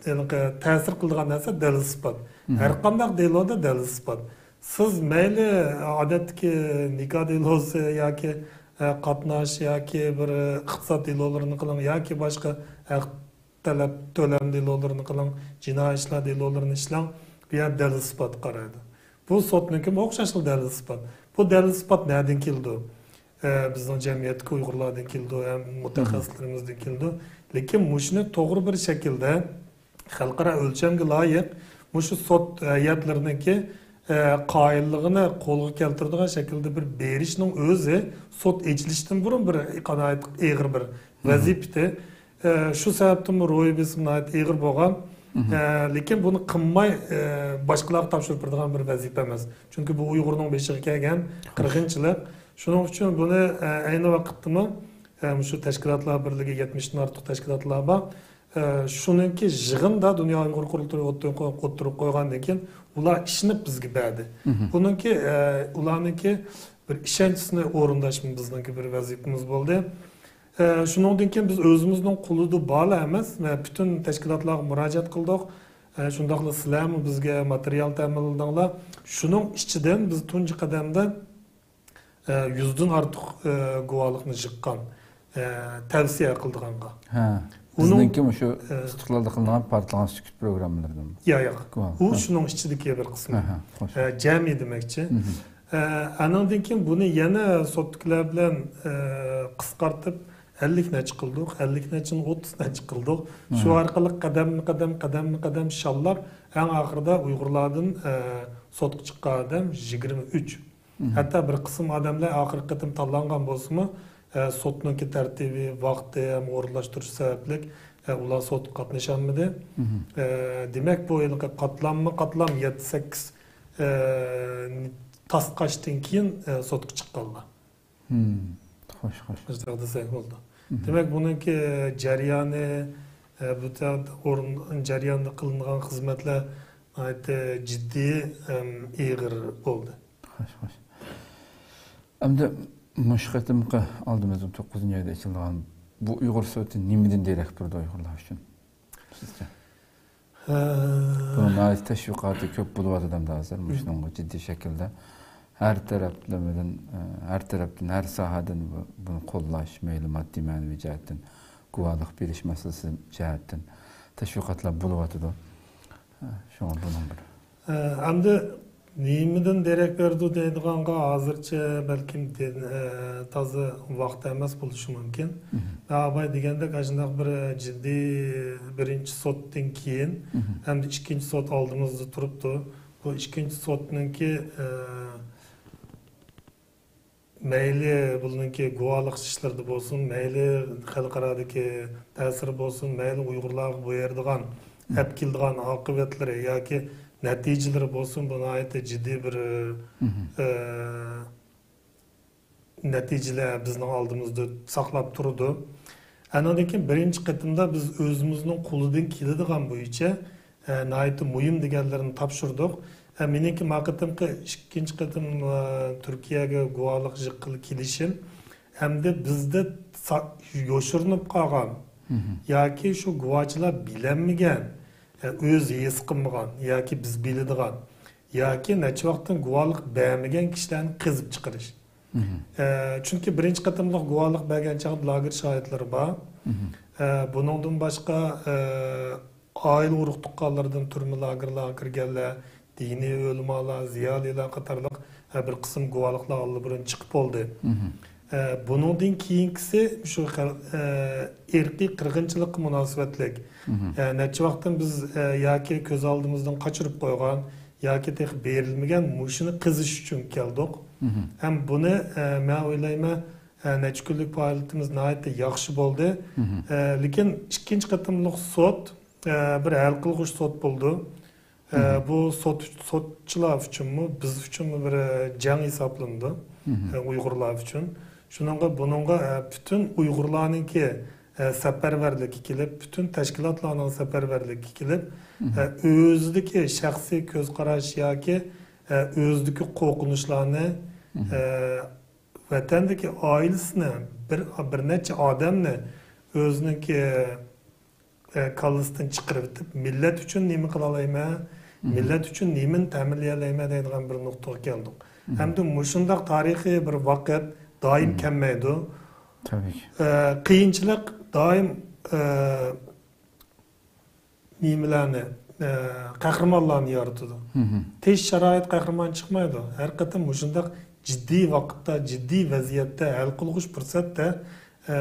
ھېلىقى، تەسىر قىلىدىغان نەرسە دەلىل-ئىسپات. مم. ھەر قانداق دېلودا دەلىل-ئىسپات. سىز مەيلى ئادەتتىكى نىكاھ دېلوسى ياكى، ئە، قاتناش ياكى بىر ئىقتىساد دېلولىرىنى قىلىڭ ياكى باشقا ھەق تەلەپ تۆلەم دېلولىرىنى قىلىڭ، جىنايى ئىشلار دېلولىرىنى ئىشلەڭ، بۇ يەردە دەلىل-ئىسپات قارايدۇ. بۇ سوتنىڭكىمۇ ئوخشاشلا دەلىل-ئىسپات. بۇ دەلىل-ئىسپات نەدىن كېلىدۇ؟ ئە، بىزنىڭ جەمئىيەتتىكى ئۇيغۇرلاردىن كېلىدۇ ھەم مۇتەخەسسىسلىرىمىزدىن كېلىدۇ. لېكىن مۇشۇنى توغرا بىر شەكىلدە خەلقئارا ئۆلچەمگە لايىق مۇشۇ سوت ھەيئەتلىرىنىڭكى، ئە، قايىللىقىنى قولغا كەلتۈرىدىغان شەكىلدە بىر بېرىشنىڭ ئۆزى سوت ئېچىلىشتىن بۇرۇن بىر ناھايىتى ئېغىر بىر مم. ۋەزىپىتى. ئە، شۇ سەۋەبتىنمۇ روھىي بېسىم ناھايىتى ئېغىر بولغان. ئە، لېكىن بۇنى قىلماي، ئە، باشقىلارغا تاپشۇرۇپ بېرىدىغان بىر ۋەزىپە ئەمەس. چۈنكى بۇ ئۇيغۇرنىڭ بېشىغا كەلگەن قىرغىنچىلىق. شۇنىڭ ئۈچۈن بۇنى، ئە، ئەينى ۋاقىتتىمۇ، ئە، مۇشۇ تەشكىلاتلار بىرلىكى، يەتمىشتىن ئارتۇق تەشكىلاتلار بار. ئە، شۇنىڭكى يىغىندا دۇنيا ئۇيغۇر قۇرۇلتىيى ئوتتۇرىغا، ئوتتۇرىغا قويغاندىن كېيىن، ئۇلار ئىشىنىپ بىزگە بەردى. بۇنىڭكى، ئە، ئۇلارنىڭكى بىر ئىشەنچىسىنى ئورۇنداشمۇ بىزنىڭكى بىر ۋەزىپىمىز بولدى. ئە، شۇنىڭدىن كېيىن بىز ئۆزىمىزنىڭ قولىدا بارلا ئەمەس، مە-، پۈتۈن تەشكىلاتلارغا مۇراجىئەت قىلدۇق. ئە، شۇنداقلا سىلەرمۇ بىزگە ماتېرىيال تەمىنلىدىڭلار. شۇنىڭ ئىچىدىن بىز تۇنجى قەدەمدە، ئە، يۈزدىن ئارتۇق، ئە، گۇۋاھلىقنى يىغقان، ئە، تەۋسىيە قىلىدىغانغا. ھە. ئۇنىڭ، بىزنىڭكى مۇشۇ ئە، ئىستىقلالدا قىلىنغان پارتلىغان سۈكۈت پروگراممىلىرىدىن. يا، ياق. گۇۋاھ. ئۇ، ھە، شۇنىڭ ئىچىدىكى بىر قىسمى. ھە، ھە، خوش. ئە، جەمئىي دېمەكچى. ئە، ئانىڭدىن كېيىن بۇنى يەنە سوتتىكىلەر بىلەن، ئە، قىسقارتىپ، ئەللىك نەچچە قىلدۇق، ئەللىك نەچچىنى ئوتتۇز نەچچە قىلدۇق. شۇ ئارقىلىق قەدەممۇ قەدەم، قەدەممۇ قەدەم شاللاپ، ئەڭ ئاخىرىدا ئۇيغۇرلاردىن، ئە، سوتقا چىققان ئادەم يىگىرمە ئۈچ. ھەتتا بىر قىسىم ئادەملەر ئاخىرقى قېتىم تاللانغان بولسىمۇ، ئە، سوتنىڭكى تەرتىپى، ۋاقتى ھەم ئورۇنلاشتۇرۇش سەۋەبلىك، ئە، ئۇلار سوتقا قاتنىشالمىدى. ئە، دېمەك، بۇ ھېلىقى قاتلاممۇ قاتلام يەتتە سەككىز، ئە، تاسقاشتىن كېيىن، ئە، سوتقا چىققانلار. خوش، خوش. مۇشۇنداق دېسەك بولىدۇ. دېمەك، بۇنىڭكى جەريانى، ئە، بۇ تەر-، ئورۇن، جەرياندا قىلىنغان خىزمەتلەر ناھايىتى جىددىي ھەم ئېغىر بولدى. خوش، خوش. ئەمدى مۇشۇ قېتىمقى ئالدىمىزدا توققۇزىنچى ئايدا ئېچىلىدىغان بۇ ئۇيغۇر سوتى نېمىدىن دېرەك بېرىدۇ ئۇيغۇرلار ئۈچۈن؟ سىزچە؟ ھە. بۇنىڭ ناھايىتى تەشۋىقاتى كۆپ بولۇۋاتىدۇ ئەمدى ھازىر. مۇشۇنىڭغا جىددىي شەكىلدە ھەر تەرەپلىمىدىن، ھەر تەرەپتىن، ھەر ساھەدىن بۇ-، بۇنى قوللاش، مەيلى ماددىي، مەنىۋى جەھەتتىن، گۇۋاھلىق بېرىش مەسىلىسى جەھەتتىن تەشۋىقاتلار بولۇۋاتىدۇ. شۇڭا بۇنىڭ بىر. ئە، ئەمدى نېمىدىن دېرەك بېرىدۇ دەيدىغانغا ھازىرچە بەلكىم دې-، ئە، تازا ۋاقىت ئەمەس بولۇشى مۇمكىن. مەن ئاباي دېگەندەك ئاشۇنداق بىر، ئە، جىددىي بىرىنچى سوتتىن كېيىن، ئەمدى ئىككىنچى سوت ئالدىمىزدا تۇرۇپتۇ. بۇ ئىككىنچى سوتنىڭكى، ئە، مەيلى بۇنىڭكى گۇۋاھلىق ئىشلىرىدا بولسۇن، مەيلى خەلقئارادىكى تەسىرى بولسۇن، مەيلى ئۇيغۇرلارغا بۇ يەردىغان ئەپ كېلىدىغان ئاقىۋەتلىرى ياكى نەتىجىلىرى بولسۇن، بۇ ناھايىتى جىددىي بىر، ئە، نەتىجىلەر بىزنىڭ ئالدىمىزدا ساقلاپ تۇرىدۇ. ئانىڭدىن كېيىن بىرىنچى قېتىمدا بىز ئۆزىمىزنىڭ قولىدىن كېلىدىغان بويىچە، ئە، ناھايىتى مۇھىم دېگەنلىرىنى تاپشۇردۇق. ئە، مېنىڭكى ما قېتىمقى ئىككىنچى قېتىم، ئە، تۈركىيەگە گۇۋاھلىق يىغقىلى كېلىشىم ئەمدى بىزدە سا-، يوشۇرۇنۇپ قالغان ياكى شۇ گۇۋاھچىلار بىلەلمىگەن، ئە، ئۆزى ھېس قىلمىغان ياكى بىز بىلىدىغان ياكى نەچچە ۋاقىتتىن گۇۋاھلىق بەرمىگەن كىشىلەرنى قېزىپ چىقىرىش. ئە، چۈنكى بىرىنچى قېتىملىق گۇۋاھلىق بەرگەن چاغدا لاگېر شاھىتلىرى بار. ئە، بۇنىڭدىن باشقا، ئە، ئائىلە ئۇرۇق-تۇغقانلىرىدىن تۈرمە لاگېرلارغا كىرگەنلەر، دىنىي ئۆلىمالار، زىيالىيلار قاتارلىق، ئە، بىر قىسىم گۇۋاھلىقلار ئاللىبۇرۇن چىقىپ بولدى. ئە، بۇنىڭدىن كېيىنكىسى شۇ خەل-، ئە، ئىرقىي قىرغىنچىلىققا مۇناسىۋەتلىك. ئە، نەچچە ۋاقىتتىن بىز، ئە، ياكى كۆز ئالدىمىزدىن قاچۇرۇپ قويغان، ياكى تېخى بېرىلمىگەن مۇشۇنى قېزىش ئۈچۈن كەلدۇق. ھەم بۇنى، ئە، مەن ئويلايمەن، ئە، نەچچە كۈنلۈك پائالىيىتىمىز ناھايىتى ياخشى بولدى. ئە، لېكىن ئىككىنچى قېتىملىق سوت، ئە، بىر ھەل قىلغۇچ سوت بولدى. ئە، بۇ سوت، سوتچىلار ئۈچۈنمۇ، بىز ئۈچۈنمۇ بىر، ئە، جەڭ ھېسابلىنىدۇ. ئە، ئۇيغۇرلار ئۈچۈن. شۇنىڭغا، بۇنىڭغا، ئە، پۈتۈن ئۇيغۇرلارنىڭكى، ئە، سەپەرۋەرلىككە كېلىپ، پۈتۈن تەشكىلاتلارنىڭ سەپەرۋەرلىككە كېلىپ، ئە، ئۆزىدىكى شەخسىي كۆز قاراش ياكى، ئە، ئۆزىدىكى قورقۇنچلارنى، ئە، ۋەتەندىكى ئائىلىسىنى، بىر، بىر نەچچە ئادەمنى ئۆزىنىڭكى، ئە، كاللىسىدىن چىقىرىۋېتىپ، مىللەت ئۈچۈن نېمە قىلالايمەن، مىللەت ئۈچۈن نېمىنى تەمىنلىيەلەيمەن دەيدىغان بىر نۇقتىغا كەلدۇق. ئەمدى مۇشۇنداق تارىخىي بىر ۋاقىت دائىم كەلمەيدۇ. تەبىئىي. ئە، قىيىنچىلىق دائىم، ئە، نېمىلەرنى، ئە، قەھرىمانلارنى يارىتىدۇ. تىنچ شارائىت قەھرىمان چىقمايدۇ. ھەر قېتىم مۇشۇنداق جىددىي ۋاقىتتا، جىددىي ۋەزىيەتتە، ھەل قىلغۇچ پۇرسەتتە، ئە،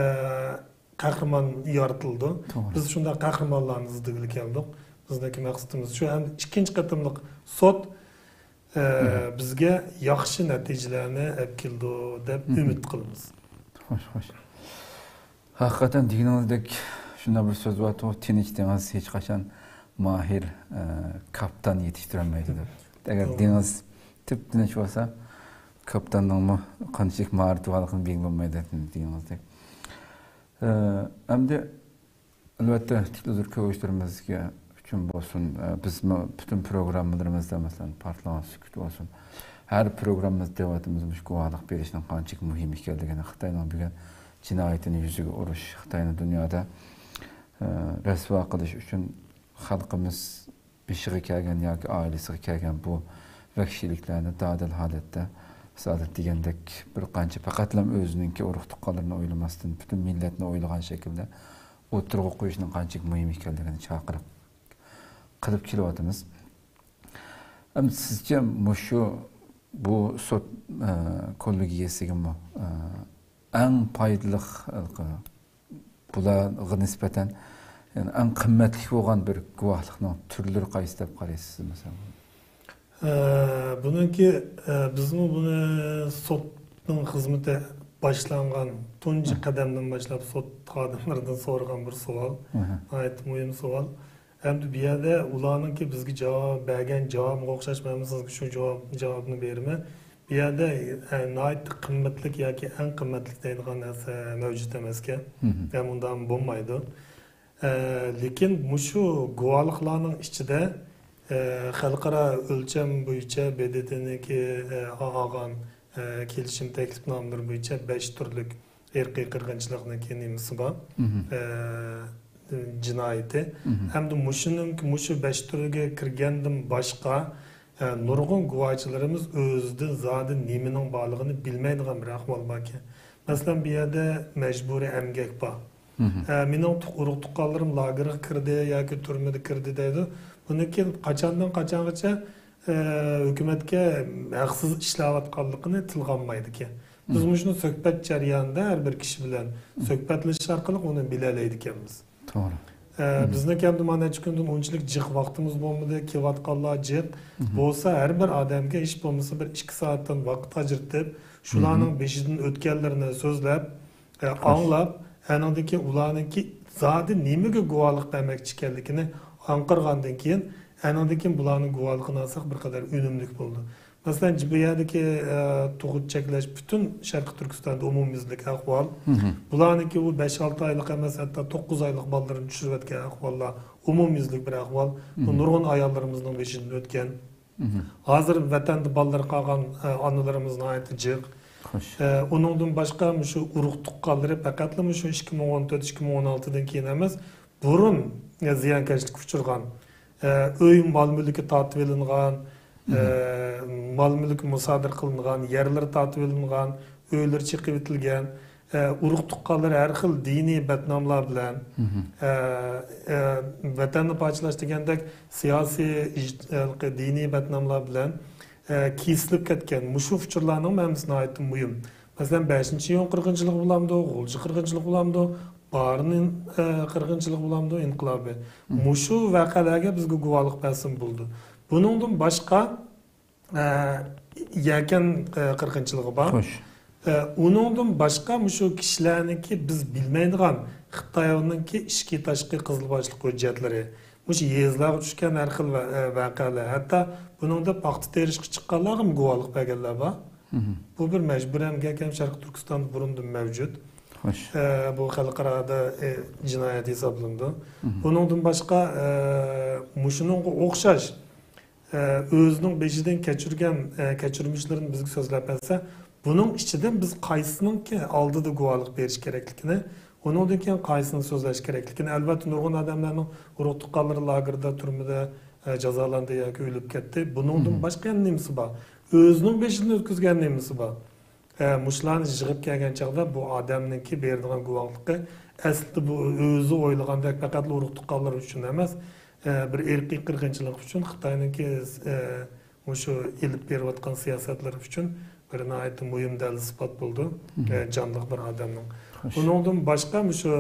قەھرىمان يارىتىلىدۇ. توغرا. بىز شۇنداق قەھرىمانلارنى ئىزدىگىلى كەلدۇق. بىزنىڭكى مەقسىتىمىز شۇ. ھەم ئىككىنچى قېتىملىق سوت، ئە، بىزگە ياخشى نەتىجىلەرنى ئەپ كېلىدۇ دەپ ئۈمىد قىلىمىز. خوش، خوش. ھەقىقەتەن دېگىنىڭىزدەك شۇنداق بىر سۆز بارتۇ، تىنچ دېڭىز ھېچقاچان ماھىر، ئە، كاپتان يېتىشتۈرەلمەيدۇ دەپ. ئەگەر دېڭىز تىپتىنچ بولسا، كاپتاننىڭمۇ قانچىلىك ماھارىتى بارلىقىنى بىلگىلى بولمايدۇ دېگىنىڭىزدەك. ئە، ئەمدى ئەلۋەتتە، تېلېۋىزور كۆرگۈچىلىرىمىزگە ئۈچۈن بولسۇن، ئە، بىزمۇ پۈتۈن پروگراممىلىرىمىزدا، مەسىلەن، پارتلىغان سۈكۈت بولسۇن، ھەر پروگراممىمىزدا دەۋاتىمىز، مۇشۇ گۇۋاھلىق بېرىشنىڭ قانچىلىك مۇھىم ئىكەنلىكىنى، خىتاينىڭ بۈگۈن جىنايىتىنى يۈزىگە ئۇرۇش، خىتاينى دۇنيادا، ئە، رەسۋا قىلىش ئۈچۈن خەلقىمىز بېشىغا كەلگەن ياكى ئائىلىسىگە كەلگەن بۇ ۋەھشىيلىكلەرنى دادىل ھالەتتە، رىسالەت دېگەندەك بىر قانچە پەقەتلا ئۆزىنىڭكى ئۇرۇق-تۇغقانلىرىنى ئويلىماستىن، پۈتۈن مىللەتنى ئويلىغان شەكىلدە ئوتتۇرىغا قويۇشنىڭ قانچىلىك مۇھىم ئىكەنلىكىنى چاقىرىق قىلىپ كېلىۋاتىمىز. ئەمدى سىزچە مۇشۇ، بۇ سوت، ئە، كوللېگىيەسىگىمۇ، ئە، ئەڭ پايدىلىق، ھېلىقى، بۇلارغا نىسبەتەن، يەنى ئەڭ قىممەتلىك بولغان بىر گۇۋاھلىقنىڭ تۈرلىرى قايسى دەپ قارايسىز، مەسىلەن؟ ئە، بۇنىڭكى، ئە، بىزمۇ بۇنى سوتنىڭ خىزمىتى باشلانغان تۇنجى قەدەمدىن باشلاپ سوت خادىملىرىدىن سورىغان بىر سوئال. ناھايىتى مۇھىم سوئال. ئەمدى بۇ يەردە ئۇلارنىڭكى بىزگە جاۋاب بەرگەن جاۋابىغا ئوخشاش، مەن سىزگە شۇ جاۋاب، جاۋابنى بېرىمەن. بۇ يەردە، ئە، ناھايىتى قىممەتلىك ياكى ئەڭ قىممەتلىك دەيدىغان نەرسە مەۋجۇت ئەمەسكەن. ھەم ئۇنداق بولمايدۇ. ئە، لېكىن مۇشۇ گۇۋاھلىقلارنىڭ ئىچىدە، ئە، خەلقئارا ئۆلچەم بويىچە ب د ت نىڭكى، ئە، ئالغان، ئە، كېلىشىم تەكلىپنامىلىرى بويىچە بەش تۈرلۈك ئىرقىي قىرغىنچىلىقنىڭكى نېمىسى بار؟ ئە، جىنايىتى. ھەمدە مۇشۇنىڭ، مۇشۇ بەش تۈرگە كىرگەندىن باشقا، ئە، نۇرغۇن گۇۋاھچىلىرىمىز ئۆزىدىن زادى نېمىنىڭ بارلىقىنى بىلمەيدىغان بىر ئەھۋال باركەن. مەسىلەن، بۇ يەردە مەجبۇرىي ئەمگەك بار. ئە، مېنىڭ تۇغ-، ئۇرۇق-تۇغقانلىرىم لاگېرغا كىردى ياكى تۈرمىدە كىردى دەيدۇ. بۇنىڭكى قاچاندىن قاچانغىچە، ئە، ھۆكۈمەتكە ھەقسىز ئىشلەۋاتقانلىقىنى تىلغا ئالمايدىكەن. بىز مۇشۇنى سۆھبەت جەريانىدا ھەر بىر كىشى بىلەن سۆھبەتلىشىش ئارقىلىق ئۇنى بىلەلەيدىكەنمىز. توغرا. ئە، بىزنىڭ ئەمدى مانا نەچچە كۈندىن ئۇنچىلىك جىق ۋاقتىمىز بولمىدى، كېلىۋاتقانلار جىق. بولسا ھەر بىر ئادەمگە ھېچ بولمىسا بىر ئىككى سائەتتىن ۋاقىت ئاجرىتىپ، شۇلارنىڭ بېشىدىن ئۆتكەنلىرىنى سۆزلەپ، ئە، ئاڭلاپ، ئەنىڭدىن كېيىن ئۇلارنىڭكى زادى نېمىگە گۇۋاھلىق بەرمەكچى ئىكەنلىكىنى ئاڭقىرغاندىن كېيىن، ئەنىڭدىن كېيىن بۇلارنىڭ گۇۋاھلىقىنى ئالساق بىر قەدەر ئۈنۈملۈك بولىدۇ. مەسىلەن، بۇ يەردىكى، ئە، تۇغۇت چەكلەش پۈتۈن شەرقىي تۈركىستاندا ئومۇميۈزلۈك ئەھۋال. بۇلارنىڭكى بۇ بەش-ئالتە ئايلىق ئەمەس، ھەتتا توققۇز ئايلىق بالىلىرىنى چۈشۈرۈۋەتكەن ئەھۋاللار ئومۇميۈزلۈك بىر ئەھۋال. بۇ نۇرغۇن ئاياللىرىمىزنىڭ بېشىدىن ئۆتكەن. ھازىر ۋەتەندە بالىلىرى قالغان، ئە، ئانىلىرىمىز ناھايىتى جىق. ئە، ئۇنىڭدىن باشقا مۇشۇ ئۇرۇق-تۇغقانلىرى پەقەتلا مۇشۇ ئىككى مىڭ ئون تۆت، ئىككى مىڭ ئون ئالتىدىن كېيىن ئەمەس، بۇرۇن، ئە، زىيانكەشلىككە ئۇچرىغان، ئە، ئۆي مال-مۈلكى تارتىۋېلىنغان، ئە، مال-مۈلكى مۇسادىرە قىلىنغان، يەرلىرى تارتىۋېلىنغان، ئۆيلىرى چېقىۋېتىلگەن، ئە، ئۇرۇق-تۇغقانلىرى ھەر خىل دىنىي بەتناملار بىلەن، ئە، ئە، ۋەتەننى پارچىلاش دېگەندەك سىياسىي، ئىج-، ئە، دىنىي بەتناملار بىلەن، ئە، كېسىلىپ كەتكەن مۇشۇ ئۇچۇرلارنىڭ ھەممىسى ناھايىتى مۇھىم. مەسىلەن، بەشىنچى ئىيۇن قىرغىنچىلىقى بولامدۇ، غۇلجا قىرغىنچىلىقى بولامدۇ، بارىن، ئە، قىرغىنچىلىقى بولامدۇ، ئىنقىلابى. مۇشۇ ۋەقەلەرگە بىزگە گۇۋاھلىق بەرسىمۇ بولىدۇ. بۇنىڭدىن باشقا، ئە، يەكەن، ئە، قىرغىنچىلىقى بار. ئە، ئۇنىڭدىن باشقا مۇشۇ كىشىلەرنىڭكى بىز بىلمەيدىغان خىتاينىڭكى ئىچكى تاشقى قىزىل باشلىق ھۆججەتلىرى، مۇشۇ يېزىلارغا چۈشكەن ھەر خىل ۋە-، ئە، ۋەقەلەر، ھەتتا بۇنىڭدا پاختا تېرىشقا چىققانلارغىمۇ گۇۋاھلىق بەرگەنلەر بار. بۇ بىر مەجبۇرىي ئەمگەك ھەم شەرقىي تۈركىستاندا بۇرۇندىن مەۋجۇت. ئە، بۇ خەلقئارادا، ئە، جىنايەت ھېسابلىنىدۇ. بۇنىڭدىن باشقا، ئە، مۇشۇنىڭغا ئوخشاش ئە، ئۆزىنىڭ بېشىدىن كەچۈرگەن، ئە، كەچۈرمىشلىرىنى بىزگە سۆزلەپ بەرسە، بۇنىڭ ئىچىدىن بىز قايسىنىڭكى ئالدىدا گۇۋاھلىق بېرىش كېرەكلىكىنى، ئۇنىڭدىن كېيىن قايسىنى سۆزلەش كېرەكلىكىنى، ئەلۋەتتە، نۇرغۇن ئادەملەرنىڭ ئۇرۇق-تۇغقانلىرى لاگېردا، تۈرمىدە، ئە، جازالاندى ياكى ئۆلۈپ كەتتى. بۇنىڭدىن باشقا يەنە نېمىسى بار؟ ئۆزىنىڭ بېشىدىن ئۆتكۈزگەن نېمىسى بار؟ ئە، مۇشۇلارنى يىغىپ كەلگەن چاغدا بۇ ئادەمنىڭكى بېرىدىغان گۇۋاھلىقى ئەسلىدە بۇ ئۆزى ئويلىغاندەك پەقەتلا ئۇرۇق-تۇغقانلىرى ئۈچۈن ئەمەس، ئە، بىر ئىرقىي قىرغىنچىلىق ئۈچۈن خىتاينىڭكى، ئە، مۇشۇ ئېلىپ بېرىۋاتقان سىياسەتلىرى ئۈچۈن بىر ناھايىتى مۇھىم دەلىل-ئىسپات بولىدۇ. ئە، جانلىق بىر ئادەمنىڭ. ئۇنىڭدىن باشقا مۇشۇ،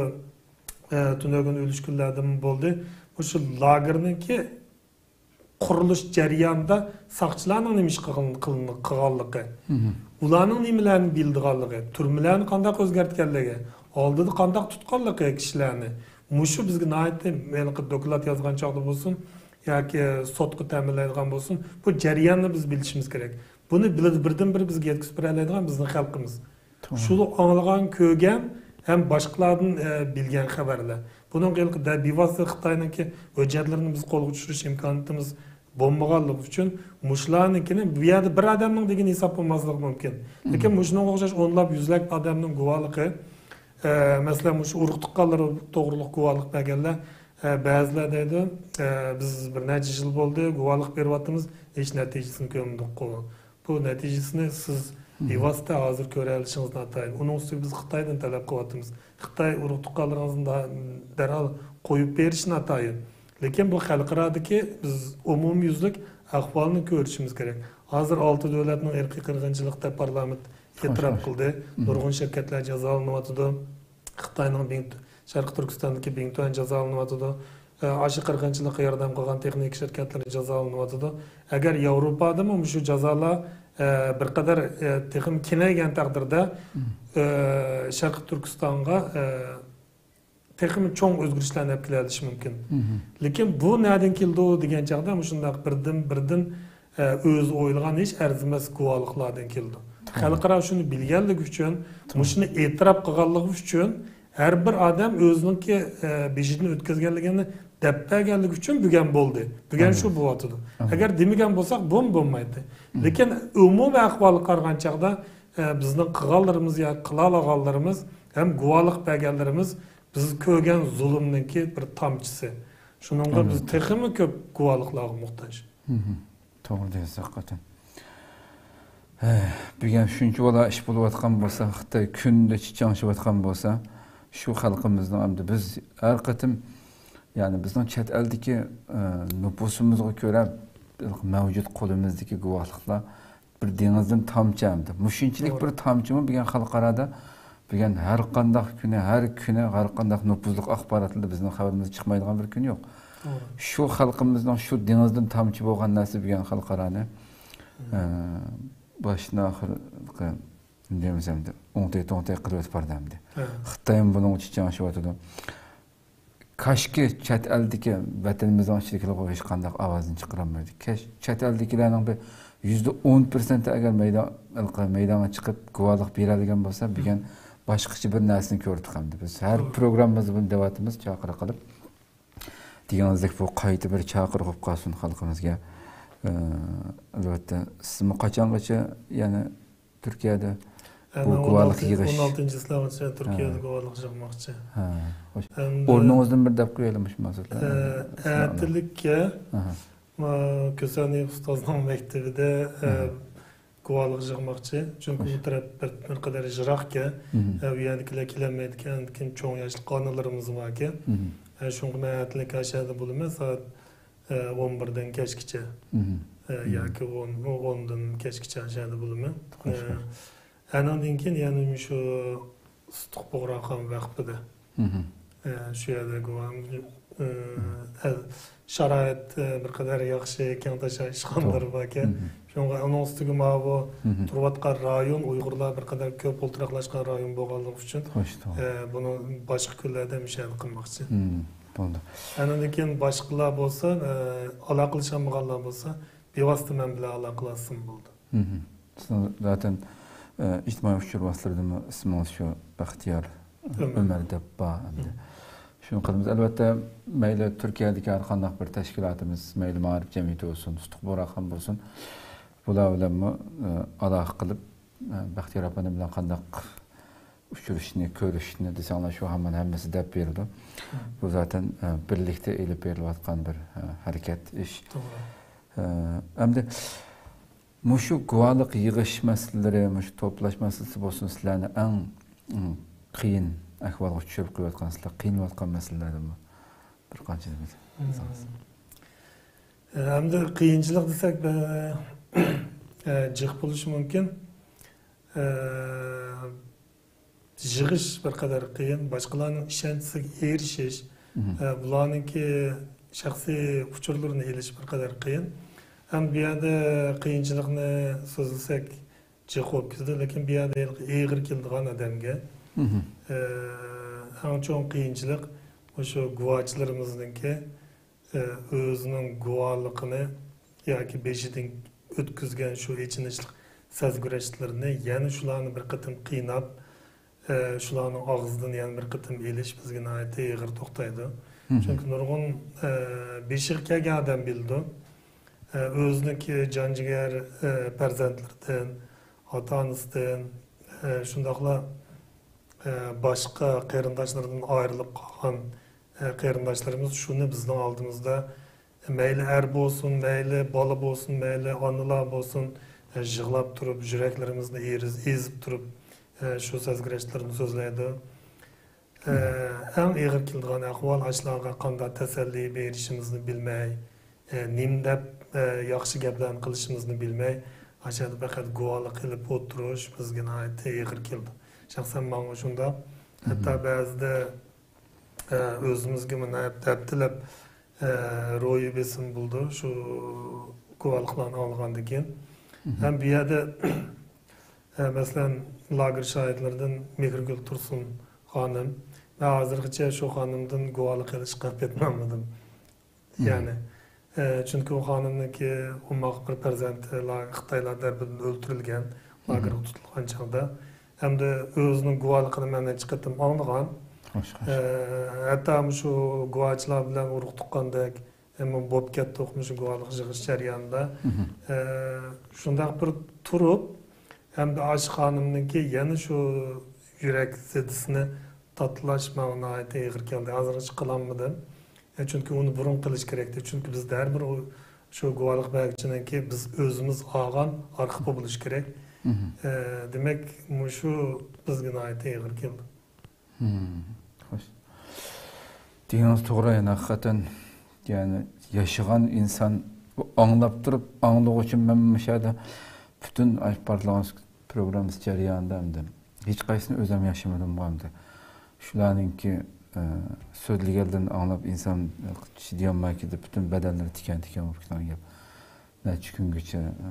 ئە، تۈنۈگۈن ئۈلۈشكۈنلەردىمۇ بولدى. مۇشۇ لاگېرنىڭكى قۇرۇلۇش جەريانىدا ساقچىلارنىڭ نېمە ئىش قىلغان-، قىلغان-، قىلغانلىقى، ئۇلارنىڭ نېمىلەرنى بىلىدىغانلىقى، تۈرمىلەرنى قانداق ئۆزگەرتكەنلىكى، ئالدىدا قانداق تۇتقانلىقى كىشىلەرنى، مۇشۇ بىزگە ناھايىتى ھېلىقى دوكلات يازغان چاغدا بولسۇن ياكى سوتقا تەمىنلەيدىغان بولسۇن، بۇ جەرياننى بىز بىلىشىمىز كېرەك. بۇنى بىلىدۇ، بىردىنبىر بىزگە يەتكۈزۈپ بېرەلەيدىغان بىزنىڭ خەلقىمىز. شۇ ئاڭلىغان، كۆرگەن ھەم باشقىلاردىن، ئە، بىلگەن خەۋەرلەر. بۇنىڭغا ھېلىقى دە-، بىۋاسىتە خىتاينىڭكى ھۆججەتلىرىنى بىز قولغا چۈشۈرۈش ئىمكانىيىتىمىز بولمىغانلىقى ئۈچۈن مۇشۇلارنىڭكىنى بۇ يەردە بىر ئادەمنىڭ دېگەن ھېساب بولماسلىقى مۇمكىن. لېكىن مۇشۇنىڭغا ئوخشاش ئونلاپ، يۈزلەپ ئادەمنىڭ گۇۋاھلىقى، ئە، مەسىلەن، مۇشۇ ئۇرۇق تۇغقانلىرى توغرۇلۇق گۇۋاھلىق بەرگەنلەر، ئە، بەزىلەر دەيدۇ، ئە، بىز بىر نەچچە يىل بولدى، گۇۋاھلىق بېرىۋاتىمىز، ھېچ نەتىجىسىنى كۆرمىدۇققۇ. بۇ نەتىجىسىنى سىز بىۋاسىتە ھازىر كۆرەلىشىڭىز ناتايىن. ئۇنىڭ ئۈستىگە بىز خىتايدىن تەلەپ قىلىۋاتىمىز. خىتاي ئۇرۇق تۇغقانلىرىڭىزنى دا-، دەرھال قويۇپ بېرىشى ناتايىن. لېكىن بۇ خەلقئارادىكى بىز ئومۇميۈزلۈك ئەھۋالنى كۆرۈشىمىز كېرەك. ھازىر ئالتە دۆلەتنىڭ ئىرقىي قىرغىنچىلىق دەپ پارلامېنت ئېتىراپ قىلدى. نۇرغۇن شىركەتلەر جازالىنىۋاتىدۇ. خىتاينىڭ بىڭ-، شەرقىي تۈركىستاندىكى بىڭتۈەن جازالىنىۋاتىدۇ. ئە، ئاشۇ قىرغىنچىلىققا ياردەم قىلغان تېخنىكا شىركەتلىرى جازالىنىۋاتىدۇ. ئەگەر ياۋروپادىمۇ مۇشۇ جازالار، ئە، بىر قەدەر، ئە، تېخىمۇ كېڭەيگەن تەقدىردە، ئە، شەرقىي تۈركىستانغا، ئە، تېخىمۇ چوڭ ئۆزگىرىشلەرنى ئەپ كېلەلىشى مۇمكىن. لېكىن بۇ نەدىن كېلىدۇ دېگەن چاغدا مۇشۇنداق بىردىن، بىردىن، ئە، ئۆزى ئويلىغان ھېچ ئەرزىمەس گۇۋاھلىقلاردىن كېلىدۇ. خەلقئارا شۇنى بىلگەنلىكى ئۈچۈن، مۇشۇنى ئېتىراپ قىلغانلىقى ئۈچۈن، ھەر بىر ئادەم ئۆزىنىڭكى، ئە، بېشىدىن ئۆتكۈزگەنلىكىنى دەپ بەرگەنلىكى ئۈچۈن بۈگۈن بولدى. بۈگۈن شۇ بولۇۋاتىدۇ. ئەگەر دېمىگەن بولساق، بۇمۇ بولمايتتى. لېكىن ئومۇمىي ئەھۋالغا قارىغان چاغدا، ئە، بىزنىڭ قىلغانلىرىمىز يا قىلالىغانلىرىمىز ھەم گۇۋاھلىق بەرگەنلىرىمىز بىز كۆرگەن زۇلۇمنىڭكى بىر تامچىسى. شۇنىڭغا بىز تېخىمۇ كۆپ گۇۋاھلىقلارغا موھتاج. توغرا دەيسىز، ھەقىقەتەن. ھەي، بۈگۈن شۇنچە بالا ئىش بولۇۋاتقان بولسا، خىتاي كۈندە چىچاڭشىۋاتقان بولسا، شۇ خەلقىمىزنىڭ ئەمدى بىز ھەر قېتىم، يەنى بىزنىڭ چەت ئەلدىكى، ئە، نوپۇسىمىزغا كۆرە مەۋجۇت قولىمىزدىكى گۇۋاھلىقلار بىر دېڭىزدىن تامچە ئەمدى. مۇشۇنچىلىك بىر تامچىمۇ بۈگۈن خەلقئارادا بۈگۈن ھەر قانداق كۈنى، ھەر كۈنى ھەر قانداق نوپۇزلۇق ئاخباراتلاردا بىزنىڭ خەۋىرىمىز چىقمايدىغان بىر كۈن يوق. شۇ خەلقىمىزنىڭ شۇ دېڭىزدىن تامچە بولغان نەرسە بۈگۈن خەلقئارانى، ئە، باشتىن ئاخىرقى، نېمە دېيمىز ئەمدى، ئوڭتەي توڭتەي قىلىۋېتىپ بارىدۇ ئەمدى. خىتايمۇ بۇنىڭغا چىچاڭشىۋاتىدۇ. كاشكى چەت ئەلدىكى، ۋەتىنىمىزنىڭ ئىچىدىكىلەر ھېچقانداق ئاۋازنى چىقىرالمايدۇ. كەش-، چەت ئەلدىكىلەرنىڭ بىر يۈزدە ئون پىرسەنتى ئەگەر مەيدان، مەيدانغا چىقىپ گۇۋاھلىق بېرەلىگەن بولسا، بۈگۈن باشقىچە بىر نەرسىنى كۆردۇق ئەمدى. بىز ھەر پروگراممىمىزدا بۇنى دەۋاتىمىز، چاقىرىق قىلىپ. دېگىنىڭىزدەك بۇ قايتا بىر چاقىرىق بولۇپ قالسۇن خەلقىمىزگە. ئە، ئەلۋەتتە، سىزمۇ قاچانغىچە يەنە تۈركىيەدە بۇ ئەنە گۇۋاھلىق يىغىش. ئون ئالتىنچى چىسلاغىچە تۈركىيەدە ھە. گۇۋاھلىق يىغماقچى. ھە، خوش. ئەمدى ئورنىڭىزدىن بىر دەپ قويايلى مۇشۇ مەسىلىدە. ئە، ئەتىلىككە، ئەھە. ما، كۆسەنى ئۇستازنىڭ مەكتىپىدە، ئە، ئەھە. گۇۋاھلىق يىغماقچى. چۈنكى خوش. بۇ تەرەپ بىر، بىر قەدەر يىراقكەن. مم. ئە، ئۇ يەردىكىلەر كېلەلمەيدىكەن، كېيىن چوڭ ياشلىق ئانىلىرىمىز باركەن. مم. ئە، شۇڭا مەن ئەتىلىك ئاشەدە بولىمەن. سائەت ئە، ئون بىردىن كەچكىچە، مم. ئە، مم. ياكى ئون، ئوندىن كەچكىچە شەھەردە بولىمەن. خوش، ئە، خوش. ئەنىڭدىن كېيىن يەنە مۇشۇ سۇتۇق بۇغراخان ۋەقپىدە، مم. ئە، شۇ يەردە گۇۋاھىم، ئە، مم. ئە، شارائىت، ئە، بىر قەدەر ياخشى، كەڭتاشا ئىشخانىلىرى توغرا. باركەن. مم. شۇڭا ئۇنىڭ ئۈستىگە ماۋۇ مم. تۇرۇۋاتقان رايون، ئۇيغۇرلار بىر قەدەر كۆپ ئولتۇراقلاشقان رايون بولغانلىقى ئۈچۈن، خوش، توغرا. ئە، بۇنى باشقا كۈنلەردە مۇشۇ يەردە قىلماقچى. مم. بولدى. ئاندىن كېيىن باشقىلار بولسا، ئە، ئالاقىلىشالمىغانلار بولسا، بىۋاسىتە مەن بىلەن ئالاقىلاشسىمۇ بولىدۇ. مم. سىزنىڭ زاتەن، ئە، ئىجتىمائىي ئۇچۇر ۋاسىتىلىرىدىمۇ ئىسمىڭىز شۇ بەختىيار ئۆمەر. ئۆمەر دەپ بار ئەمدى. مم. شۇنى قىلىمىز. ئەلۋەتتە، مەيلى تۈركىيەدىكى ھەر قانداق بىر تەشكىلاتىمىز، مەيلى مائارىپ جەمئىيىتى بولسۇن، سۇتۇق بۇغراخان بولسۇن، بۇلار بىلەنمۇ، ئە، ئالاقە قىلىپ، ئە، بەختىيار ئەپەندى بىلەن قانداق ئۇچرىشىشنى، كۆرۈشۈشنى دېسەڭلار، شۇ ھامان ھەممىسى دەپ بېرىدۇ. مم. بۇ زاتەن، ئە، بىرلىكتە ئېلىپ بېرىلىۋاتقان بىر، ئە، ھەرىكەت، ئىش. توغرا. ئە، ئەمدى مۇشۇ گۇۋاھلىق يىغىش مەسىلىلىرى، مۇشۇ توپلاش مەسىلىسى بولسۇن، سىلەرنى ئەڭ، ئىم، قىيىن ئەھۋالغا چۈشۈرۈپ قويۇۋاتقان، سىلەر قىينىلىۋاتقان مەسىلىلەردىنمۇ بىر قانچىنى بىلسىڭىز. مم. ئە، ئەمدى قىيىنچىلىق دېسەك، بە-، ئە، جىق بولۇشى مۇمكىن. ئە، يىغىش بىر قەدەر قىيىن، باشقىلارنىڭ ئىشەنچىسىگە ئېرىشىش، مم. ئە، بۇلارنىڭكى شەخسىي ئۇچۇرلىرىنى ئېلىش بىر قەدەر قىيىن. ھەم بۇ يەردە قىيىنچىلىقنى سۆزلىسەك جىق بولۇپ كېتىدۇ، لېكىن بۇ يەردە ئېغىر كېلىدىغان ئادەمگە، مم. ئە، ئەڭ چوڭ قىيىنچىلىق مۇشۇ گۇۋاچىلىرىمىزنىڭكى، ئە، ئۆزىنىڭ گۇۋالىقىنى ياكى بېشىدىن ئۆتكۈزگەن شۇ ئېچىنىشلىق سەزگۈرەشلىرىنى يەنە شۇلارنى بىر قېتىم قىيناپ، ئە، شۇلارنىڭ ئاغزىدىن يەنە بىر قېتىم ئېلىش بىزگە ناھايىتى ئېغىر توختايدۇ. چۈنكى نۇرغۇن، ئە، بېشىغا كەلگەن ئادەم بىلىدۇ. ئە، ئۆزىنىڭكى جان جىگەر، ئە، پەرزەنتلىرىدىن، ئاتا-ئانىسىدىن، ئە، شۇنداقلا، ئە، باشقا قېرىنداشلىرىدىن ئايرىلىپ قالغان، ئە، قېرىنداشلىرىمىز شۇنى بىزنىڭ ئالدىمىزدا، مەيلى ئەر بولسۇن، مەيلى بالا بولسۇن، مەيلى ئانىلار بولسۇن، ئە، يىغلاپ تۇرۇپ، يۈرەكلىرىمىزنى ئېرىز-، ئېزىپ تۇرۇپ، ئە، شۇ سەزگۈرەشلىرىنى سۆزلەيدۇ. ئە، ئەڭ ئېغىر كېلىدىغان ئەھۋال ئاشۇلارغا قانداق تەسەللى بېرىشىمىزنى بىلمەي، ئە، نېمە دەپ، ئە، ياخشى گەپلەرنى قىلىشىمىزنى بىلمەي، ئاشۇ يەردە پەقەت گۇۋاھلىق ئېلىپ ئولتۇرۇش بىزگە ناھايىتى ئېغىر كېلىدۇ. شەخسەن ماڭا شۇنداق. ھەتتا بەزىدە، ئە، ئۆزىمىزگىمۇ ناھايىتى ھەپتىلەپ، ئە، روھىي بېسىم بولىدۇ شۇ گۇۋاھلىقلارنى ئاڭلىغاندىن كېيىن. ھەم بۇ يەردە، ئە، مەسىلەن، لاگېر شاھىتلىرىدىن مېھرىگۈل تۇرسۇن خانىم. مەن ھازىرغىچە شۇ خانىمدىن گۇۋاھلىق ئېلىشقا پېتىنالمىدىم. يەنى، ئە، چۈنكى ئۇ خانىمنىڭكى ئوماق بىر پەرزەنتى لا-، خىتايلار تەرىپىدىن ئۆلتۈرۈلگەن، لاگېرغا تۇتۇلغان چاغدا. ھەمدە ئۆزىنىڭ گۇۋاھلىقىنى مەن نەچچە قېتىم ئاڭلىغان. ئە، ھەتتا مۇشۇ گۇۋاچىلار بىلەن ئۇرۇق تۇغقاندەك، ئەمما بولۇپ كەتتۇق مۇشۇ گۇۋاھلىق يىغىش جەريانىدا. ئە، شۇنداق بىر تۇرۇپ، ھەمدە ئاشۇ خانىمنىڭكى يەنە شۇ يۈرەك زىددىسىنى تاتىلاش ماڭا ناھايىتى ئېغىر كەلدى. ھازىرغىچە قىلالمىدىم. ئە، چۈنكى ئۇنى بۇرۇن قىلىش كېرەكتى. چۈنكى بىزدە ھەر بىر ئۇ، شۇ گۇۋاھلىق بەرگۈچىنىڭكى بىز ئۆزىمىز ئالغان ئارخىپى بولۇشى كېرەك. ئە، دېمەك، مۇشۇ بىزگە ناھايىتى ئېغىر كەلدى. خوش. دېگىنىڭىز توغرا، يەنى ھەقىقەتەن، يەنى ياشىغان ئىنسان، ئاڭلاپ تۇرۇپ، ئاڭلىغۇچى مەن مۇشۇ يەردە پۈتۈن ئايروپىلان پروگراممىسى جەريانىدا ئەمدى ھېچقايسىسىنى ئۆزۈم ياشىمىدىمغۇ ئەمدى. شۇلارنىڭكى، ئە، سۆزلىگەنلىرىنى ئاڭلاپ ئىنسان چىدىيالماي كېتىپ، پۈتۈن بەدەنلىرى تىكەن-تىكەن بولۇپ كېتىدىغان گەپ. نەچچە كۈنگىچە، ئە،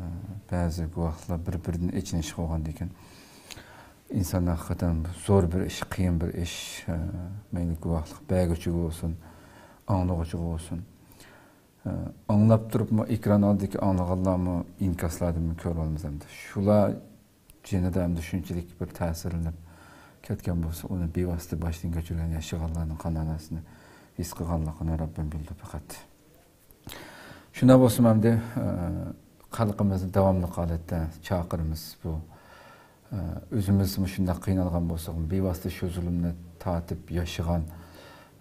بەزى گۇۋاھلار بىر-بىرىدىن ئېچىنىشىپ قالغاندىكىن، ئىنسان ھەقىقەتەن زور بىر ئىش، قىيىن بىر ئىش، ئە، مەيلى گۇۋاھلىق بەرگۈچىگە بولسۇن، ئاڭلىغۇچىغا بولسۇن. ئە، ئاڭلاپ تۇرۇپمۇ، ئېكران ئالدىدىكى ئاڭلىغانلارمۇ ئىنكاسلاردىنمۇ كۆرۈۋالىمىز ئەمدى. شۇلار جېنىدا ئەمدى شۇنچىلىك بىر تەسىرلىنىپ كەتكەن بولسا، ئۇنى بىۋاسىتە باشتىن كەچۈرگەن ياشىغانلارنىڭ قان ئاناسىنى ھېس قىلغانلىقىنى رەببىم بىلىدۇ پەقەت. شۇنداق بولسىمۇ ئەمدى، ئە، خەلقىمىزنى داۋاملىق ھالەتتە چاقىرىمىز. بۇ، ئە، ئۆزىمىز مۇشۇنداق قىينالغان بولساق، بىۋاسىتە شۇ زۇلۇمنى تارتىپ ياشىغان،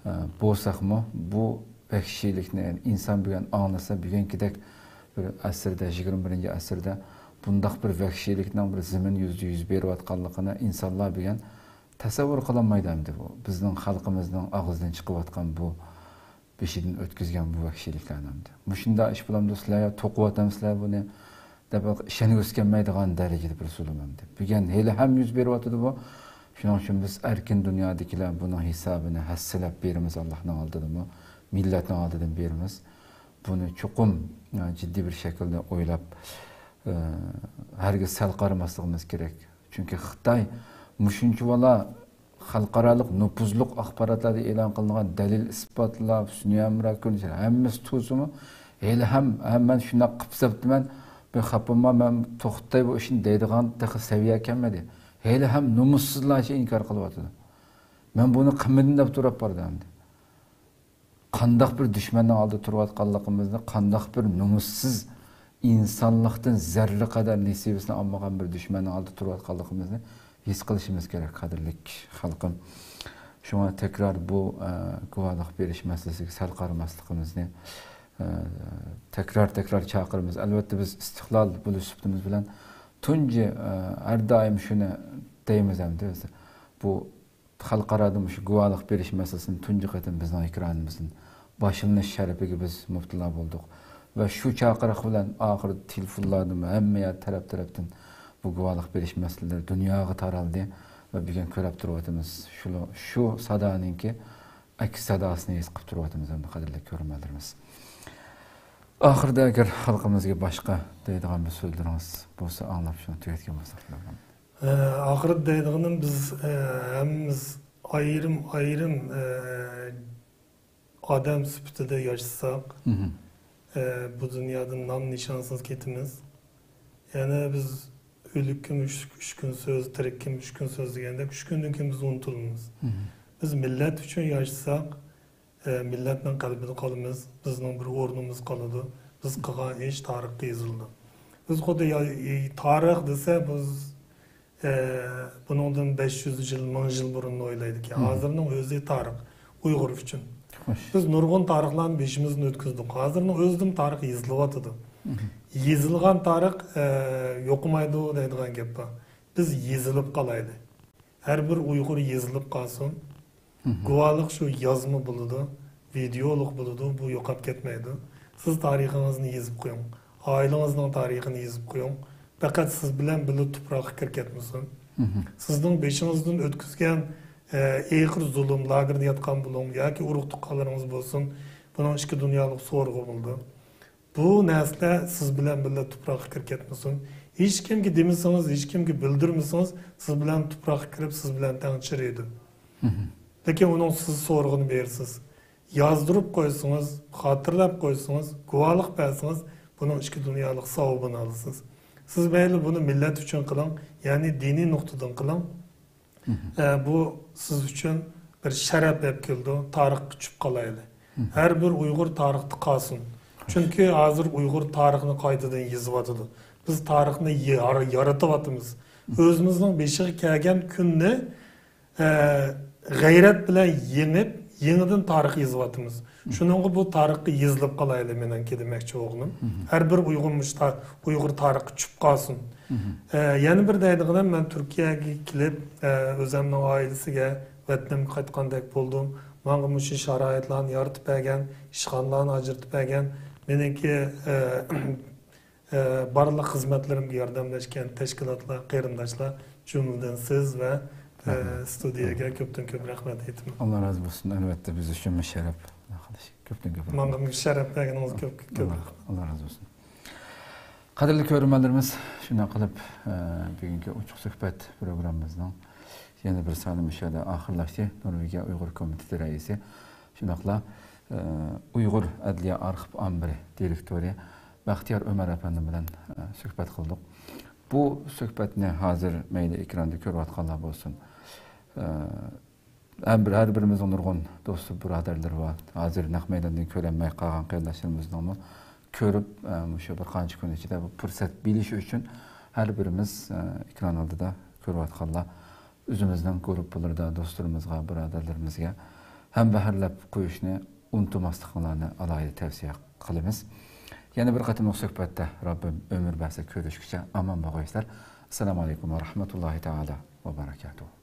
ئە، بولساقمۇ، بۇ ۋەھشىيلىكنى، يەنى ئىنسان بۈگۈن ئاڭلىسا، بۈگۈنكىدەك بىر ئەسىردە، يىگىرمە بىرىنچى ئەسىردە بۇنداق بىر ۋەھشىيلىكنىڭ بىر زېمىن يۈزىدە يۈز بېرىۋاتقانلىقىنى ئىنسانلار بۈگۈن تەسەۋۋۇر قىلالمايدۇ ئەمدى. بۇ بىزنىڭ خەلقىمىزنىڭ ئاغزىدىن چىقىۋاتقان بۇ بېشىدىن ئۆتكۈزگەن بۇ ۋەھشىيلىكلەرنى ئەمدى. مۇشۇنداق ئىش بولامدۇ سىلەر يا توقۇۋاتامسىلەر بۇنى دەپ ئىشەنگۈسى كەلمەيدىغان دەرىجىدە بىر زۇلۇم ئەمدى. بۈگۈن ھېلىھەم يۈز بېرىۋاتىدۇ بۇ. شۇنىڭ ئۈچۈن بىز ئەركىن دۇنيادىكىلەر بۇنىڭ ھېسابىنى ھەسسىلەپ بېرىمىز ئاللاھنىڭ ئالدىدىمۇ، مىللەتنىڭ ئالدىدىمۇ بېرىمىز. بۇنى چوقۇم، ئە، جىددىي بىر شەكىلدە ئويلاپ، ئە، ھەرگىز سەل قارىماسلىقىمىز كېرەك. چۈنكى خىتاي مۇشۇنچىۋالا خەلقئارالىق نوپۇزلۇق ئاخباراتلاردا ئېلان قىلىنغان دەلىل-ئىسپاتلار، سۈنئىي ھەمراھ كۆرۈنۈشلەر ھەممىسى تۇرسىمۇ، ھېلىھەم، ھە، مەن شۇنداق قىپ سەپتىمەن، بىر خاپا بولما، مەن توختاي بۇ ئىشنى دەيدىغان تېخى سەۋىيە كەلمىدى. ھېلىھەم نومۇسسىزلارچە ئىنكار قىلىۋاتىدۇ. مەن بۇنى قىلمىدىم دەپ تۇرۇپ بارىدۇ ئەمدى. قانداق بىر دۈشمەننىڭ ئالدىدا تۇرۇۋاتقانلىقىمىزنى، قانداق بىر نومۇسسىز، ئىنسانلىقتىن زەررە قەدەر نېسىۋىسىنى ئالمىغان بىر دۈشمەننىڭ ئالدىدا تۇرۇۋاتقانلىقىمىزنى ھېس قىلىشىمىز كېرەك، قەدىرلىك خەلقىم. شۇڭا تەكرار بۇ، ئە، گۇۋاھلىق بېرىش مەسىلىسىگە سەل قارىماسلىقىمىزنى، ئە، تەكرار، تەكرار چاقىرىمىز. ئەلۋەتتە، بىز ئىستىقلال بولۇش سۈپىتىمىز بىلەن تۇنجى، ئە، ھەر دائىم شۇنى دەيمىز ئەمدى بىز. بۇ خەلقئارادا مۇشۇ گۇۋاھلىق بېرىش مەسىلىسىنى تۇنجى قېتىم بىزنىڭ ئېكرانىمىزدىن باشلىنىش شەرىپىگە بىز مۇپتىلا بولدۇق. ۋە شۇ چاقىرىق بىلەن ئاخىرىدا تېلېفونلاردىمۇ ھەممە يەر تەرەپ-تەرەپتىن بۇ گۇۋاھلىق بېرىش مەسىلىلىرى دۇنياغا تارالدى. ۋە بۈگۈن كۆرۈپ تۇرۇۋاتىمىز. شۇ، شۇ سادانىڭكى ئەكس ساداسىنى ھېس قىلىپ تۇرۇۋاتىمىز، ئەمدى قەدىرلىك كۆرۈرمەنلىرىمىز. ئاخىرىدا ئەگەر خەلقىمىزگە باشقا دەيدىغان بىر سۆزلىرىڭىز بولسا، ئاڭلاپ شۇنى تۈگەتكەن بولساق. ئە، ئاخىرىدا دەيدىغىنىم، بىز، ئە، ھەممىمىز ئايرىم-ئايرىم، ئە، ئادەم سۈپىتىدە ياشىساق، ئە، بۇ دۇنيادىن نام نىشانسىز كېتىمىز. يەنى بىز «ئۆلۈككىمۇ ئۈچ، ئۈچ كۈن سۆز، تىرىككىمۇ ئۈچ كۈن سۆز» دېگەندەك، ئۈچ كۈندىن كېيىن بىز ئۇنتۇلىمىز. بىز مىللەت ئۈچۈن ياشىساق، ئە، مىللەتنىڭ قەلبىدە قالىمىز، بىزنىڭ بىر ئورنىمىز قالىدۇ، بىز قىلغان ئىش تارىخقا يېزىلىدۇ. بىز خۇددى يا-، تارىخ دېسە، بىز، ئە، بۇنىڭدىن بەش يۈز يىل، مىڭ يىل بۇرۇننى ئويلايدىكەن. ھازىرنىڭ ئۆزى تارىخ ئۇيغۇر ئۈچۈن. بىز نۇرغۇن تارىخلارنى بېشىمىزدىن ئۆتكۈزدۇق. ھازىرنىڭ ئۆزىدىمۇ تارىخ يېزىلىۋاتىدۇ. يېزىلغان تارىخ، ئە، يوقىمايدۇ دەيدىغان گەپ بار. بىز يېزىلىپ قالايلى. ھەر بىر ئۇيغۇر يېزىلىپ قالسۇن. گۇۋاھلىق شۇ يازما بولىدۇ، ۋىدېئولۇق بولىدۇ، بۇ يوقاپ كەتمەيدۇ. سىز تارىخىڭىزنى يېزىپ قويۇڭ. ئائىلىڭىزنىڭ تارىخىنى يېزىپ قويۇڭ. پەقەت سىز بىلەن بىللە تۇپراققا كىرىپ كەتمىسۇن. سىزنىڭ بېشىڭىزدىن ئۆتكۈزگەن، ئە، ئېغىر زۇلۇم، لاگېردا ياتقان بولۇڭ ياكى ئۇرۇق-تۇغقانلىرىڭىز بولسۇن، بۇنىڭ ئىككى دۇنيالىق سورىقى بولىدۇ. بۇ نەرسىلەر سىز بىلەن بىللە تۇپراققا كىرىپ كەتمىسۇن. ھېچكىمگە دېمىسىڭىز، ھېچكىمگە بىلدۈرمىسىڭىز، سىز بىلەن تۇپراققا كىرىپ، سىز بىلەن تەڭ چىرىيدۇ. لېكىن ئۇنىڭ سىز سورىقىنى بېرىسىز. يازدۇرۇپ قويسىڭىز، خاتىرىلەپ قويسىڭىز، گۇۋاھلىق بەرسىڭىز، بۇنىڭ ئىككى دۇنيالىق ساۋابىنى ئالىسىز. سىز مەيلى بۇنى مىللەت ئۈچۈن قىلىڭ، يەنى دىنىي نۇقتىدىن قىلىڭ. ئە، بۇ سىز ئۈچۈن بىر شەرەپ ئېلىپ كېلىدۇ. تارىخقا چۈشۈپ قالايلى. ھەر بىر ئۇيغۇر تارىختا قالسۇن. چۈنكى ھازىر ئۇيغۇر تارىخنى قايتىدىن يېزىۋاتىدۇ. بىز تارىخنى يار-، يارىتىۋاتىمىز. ئۆزىمىزنىڭ بېشىغا كەلگەن كۈننى، ئە، غەيرەت بىلەن يېڭىپ، يېڭىدىن تارىخ يېزىۋاتىمىز. شۇنىڭغا بۇ تارىخقا يېزىلىپ قالايلى، مېنىڭكى دېمەكچى بولغىنىم. ھەر بىر ئۇيغۇر مۇشۇ تا-، ئۇيغۇر تارىخقا چۈشۈپ قالسۇن. ئە، يەنە بىر دەيدىغىنىم، مەن تۈركىيەگە كېلىپ، ئە، ئۆزۈمنىڭ ئائىلىسىگە، ۋەتىنىمگە قايتقاندەك بولدۇم. ماڭا مۇشۇ شارائىتلارنى يارىتىپ بەرگەن، ئىشخانىلارنى ئاجرىتىپ بەرگەن، مېنىڭكى، ئە، ئە، بارلىق خىزمەتلىرىمگە ياردەملەشكەن تەشكىلاتلار، قېرىنداشلار، جۈملىدىن سىز ۋە، ئە، ستۇدىيەگە كۆپتىن كۆپ رەھمەت ئېيتىمەن. ئاللا رازى بولسۇن. ئەلۋەتتە، بىز ئۈچۈنمۇ شەرەپ. كۆپتىن كۆپ رەھمەت. ماڭا شەرەپ بەرگىنىڭىزگە كۆپ، كۆپ رەھمەت. ئاللا رازى بولسۇن. قەدىرلىك كۆرۈرمەنلىرىمىز، شۇنداق قىلىپ، ئە، بۈگۈنكى ئوچۇق سۆھبەت پروگراممىمىزنىڭ يەنە بىر سانى مۇشۇ يەردە ئاخىرلاشتى. نورۋېگىيە ئۇيغۇر كومىتېتى رەئىسى، شۇنداقلا، ئە، ئۇيغۇر ئەدلىيە ئارخىپ ئامبىرى دىرېكتورى بەختىيار ئۆمەر ئەپەندىم بىلەن، ئە، سۆھبەت قىلدۇق. بۇ سۆھبەتنى ھازىر مەيلى ئېكراندا كۆرۈۋاتقانلار بولسۇن، ئە، ھەم بىر، ھەر بىرىمىزنىڭ نۇرغۇن دوستى، بۇرادەرلىرى بار. ھازىر نەق مەيداندىن كۆرەلمەي قالغان قېرىنداشلىرىمىزنىڭمۇ كۆرۈپ، ئە، مۇشۇ بىر قانچە كۈن ئىچىدە بۇ پۇرسەت بىلىشى ئۈچۈن ھەر بىرىمىز، ئە، ئېكران ئالدىدا كۆرۈۋاتقانلار ئۆزىمىزنىڭ گۇرۇپپىلىرىدا دوستلىرىمىزغا، بۇرادەرلىرىمىزگە ھەمبەھىرلەپ قويۇشنى ئۇنتۇماسلىقىڭلارنى ئالاھىدە تەۋسىيە قىلىمىز. يەنە بىر قېتىملىق سۆھبەتتە رەببىم ئۆمۈر بەرسە كۆرۈشكۈچە ئامان بولغايسىلەر. ئەسسالامۇ ئەلەيكۇم ۋە رەھمەتۇللاھى تەئالا ۋە بەرەكاتۇھۇ.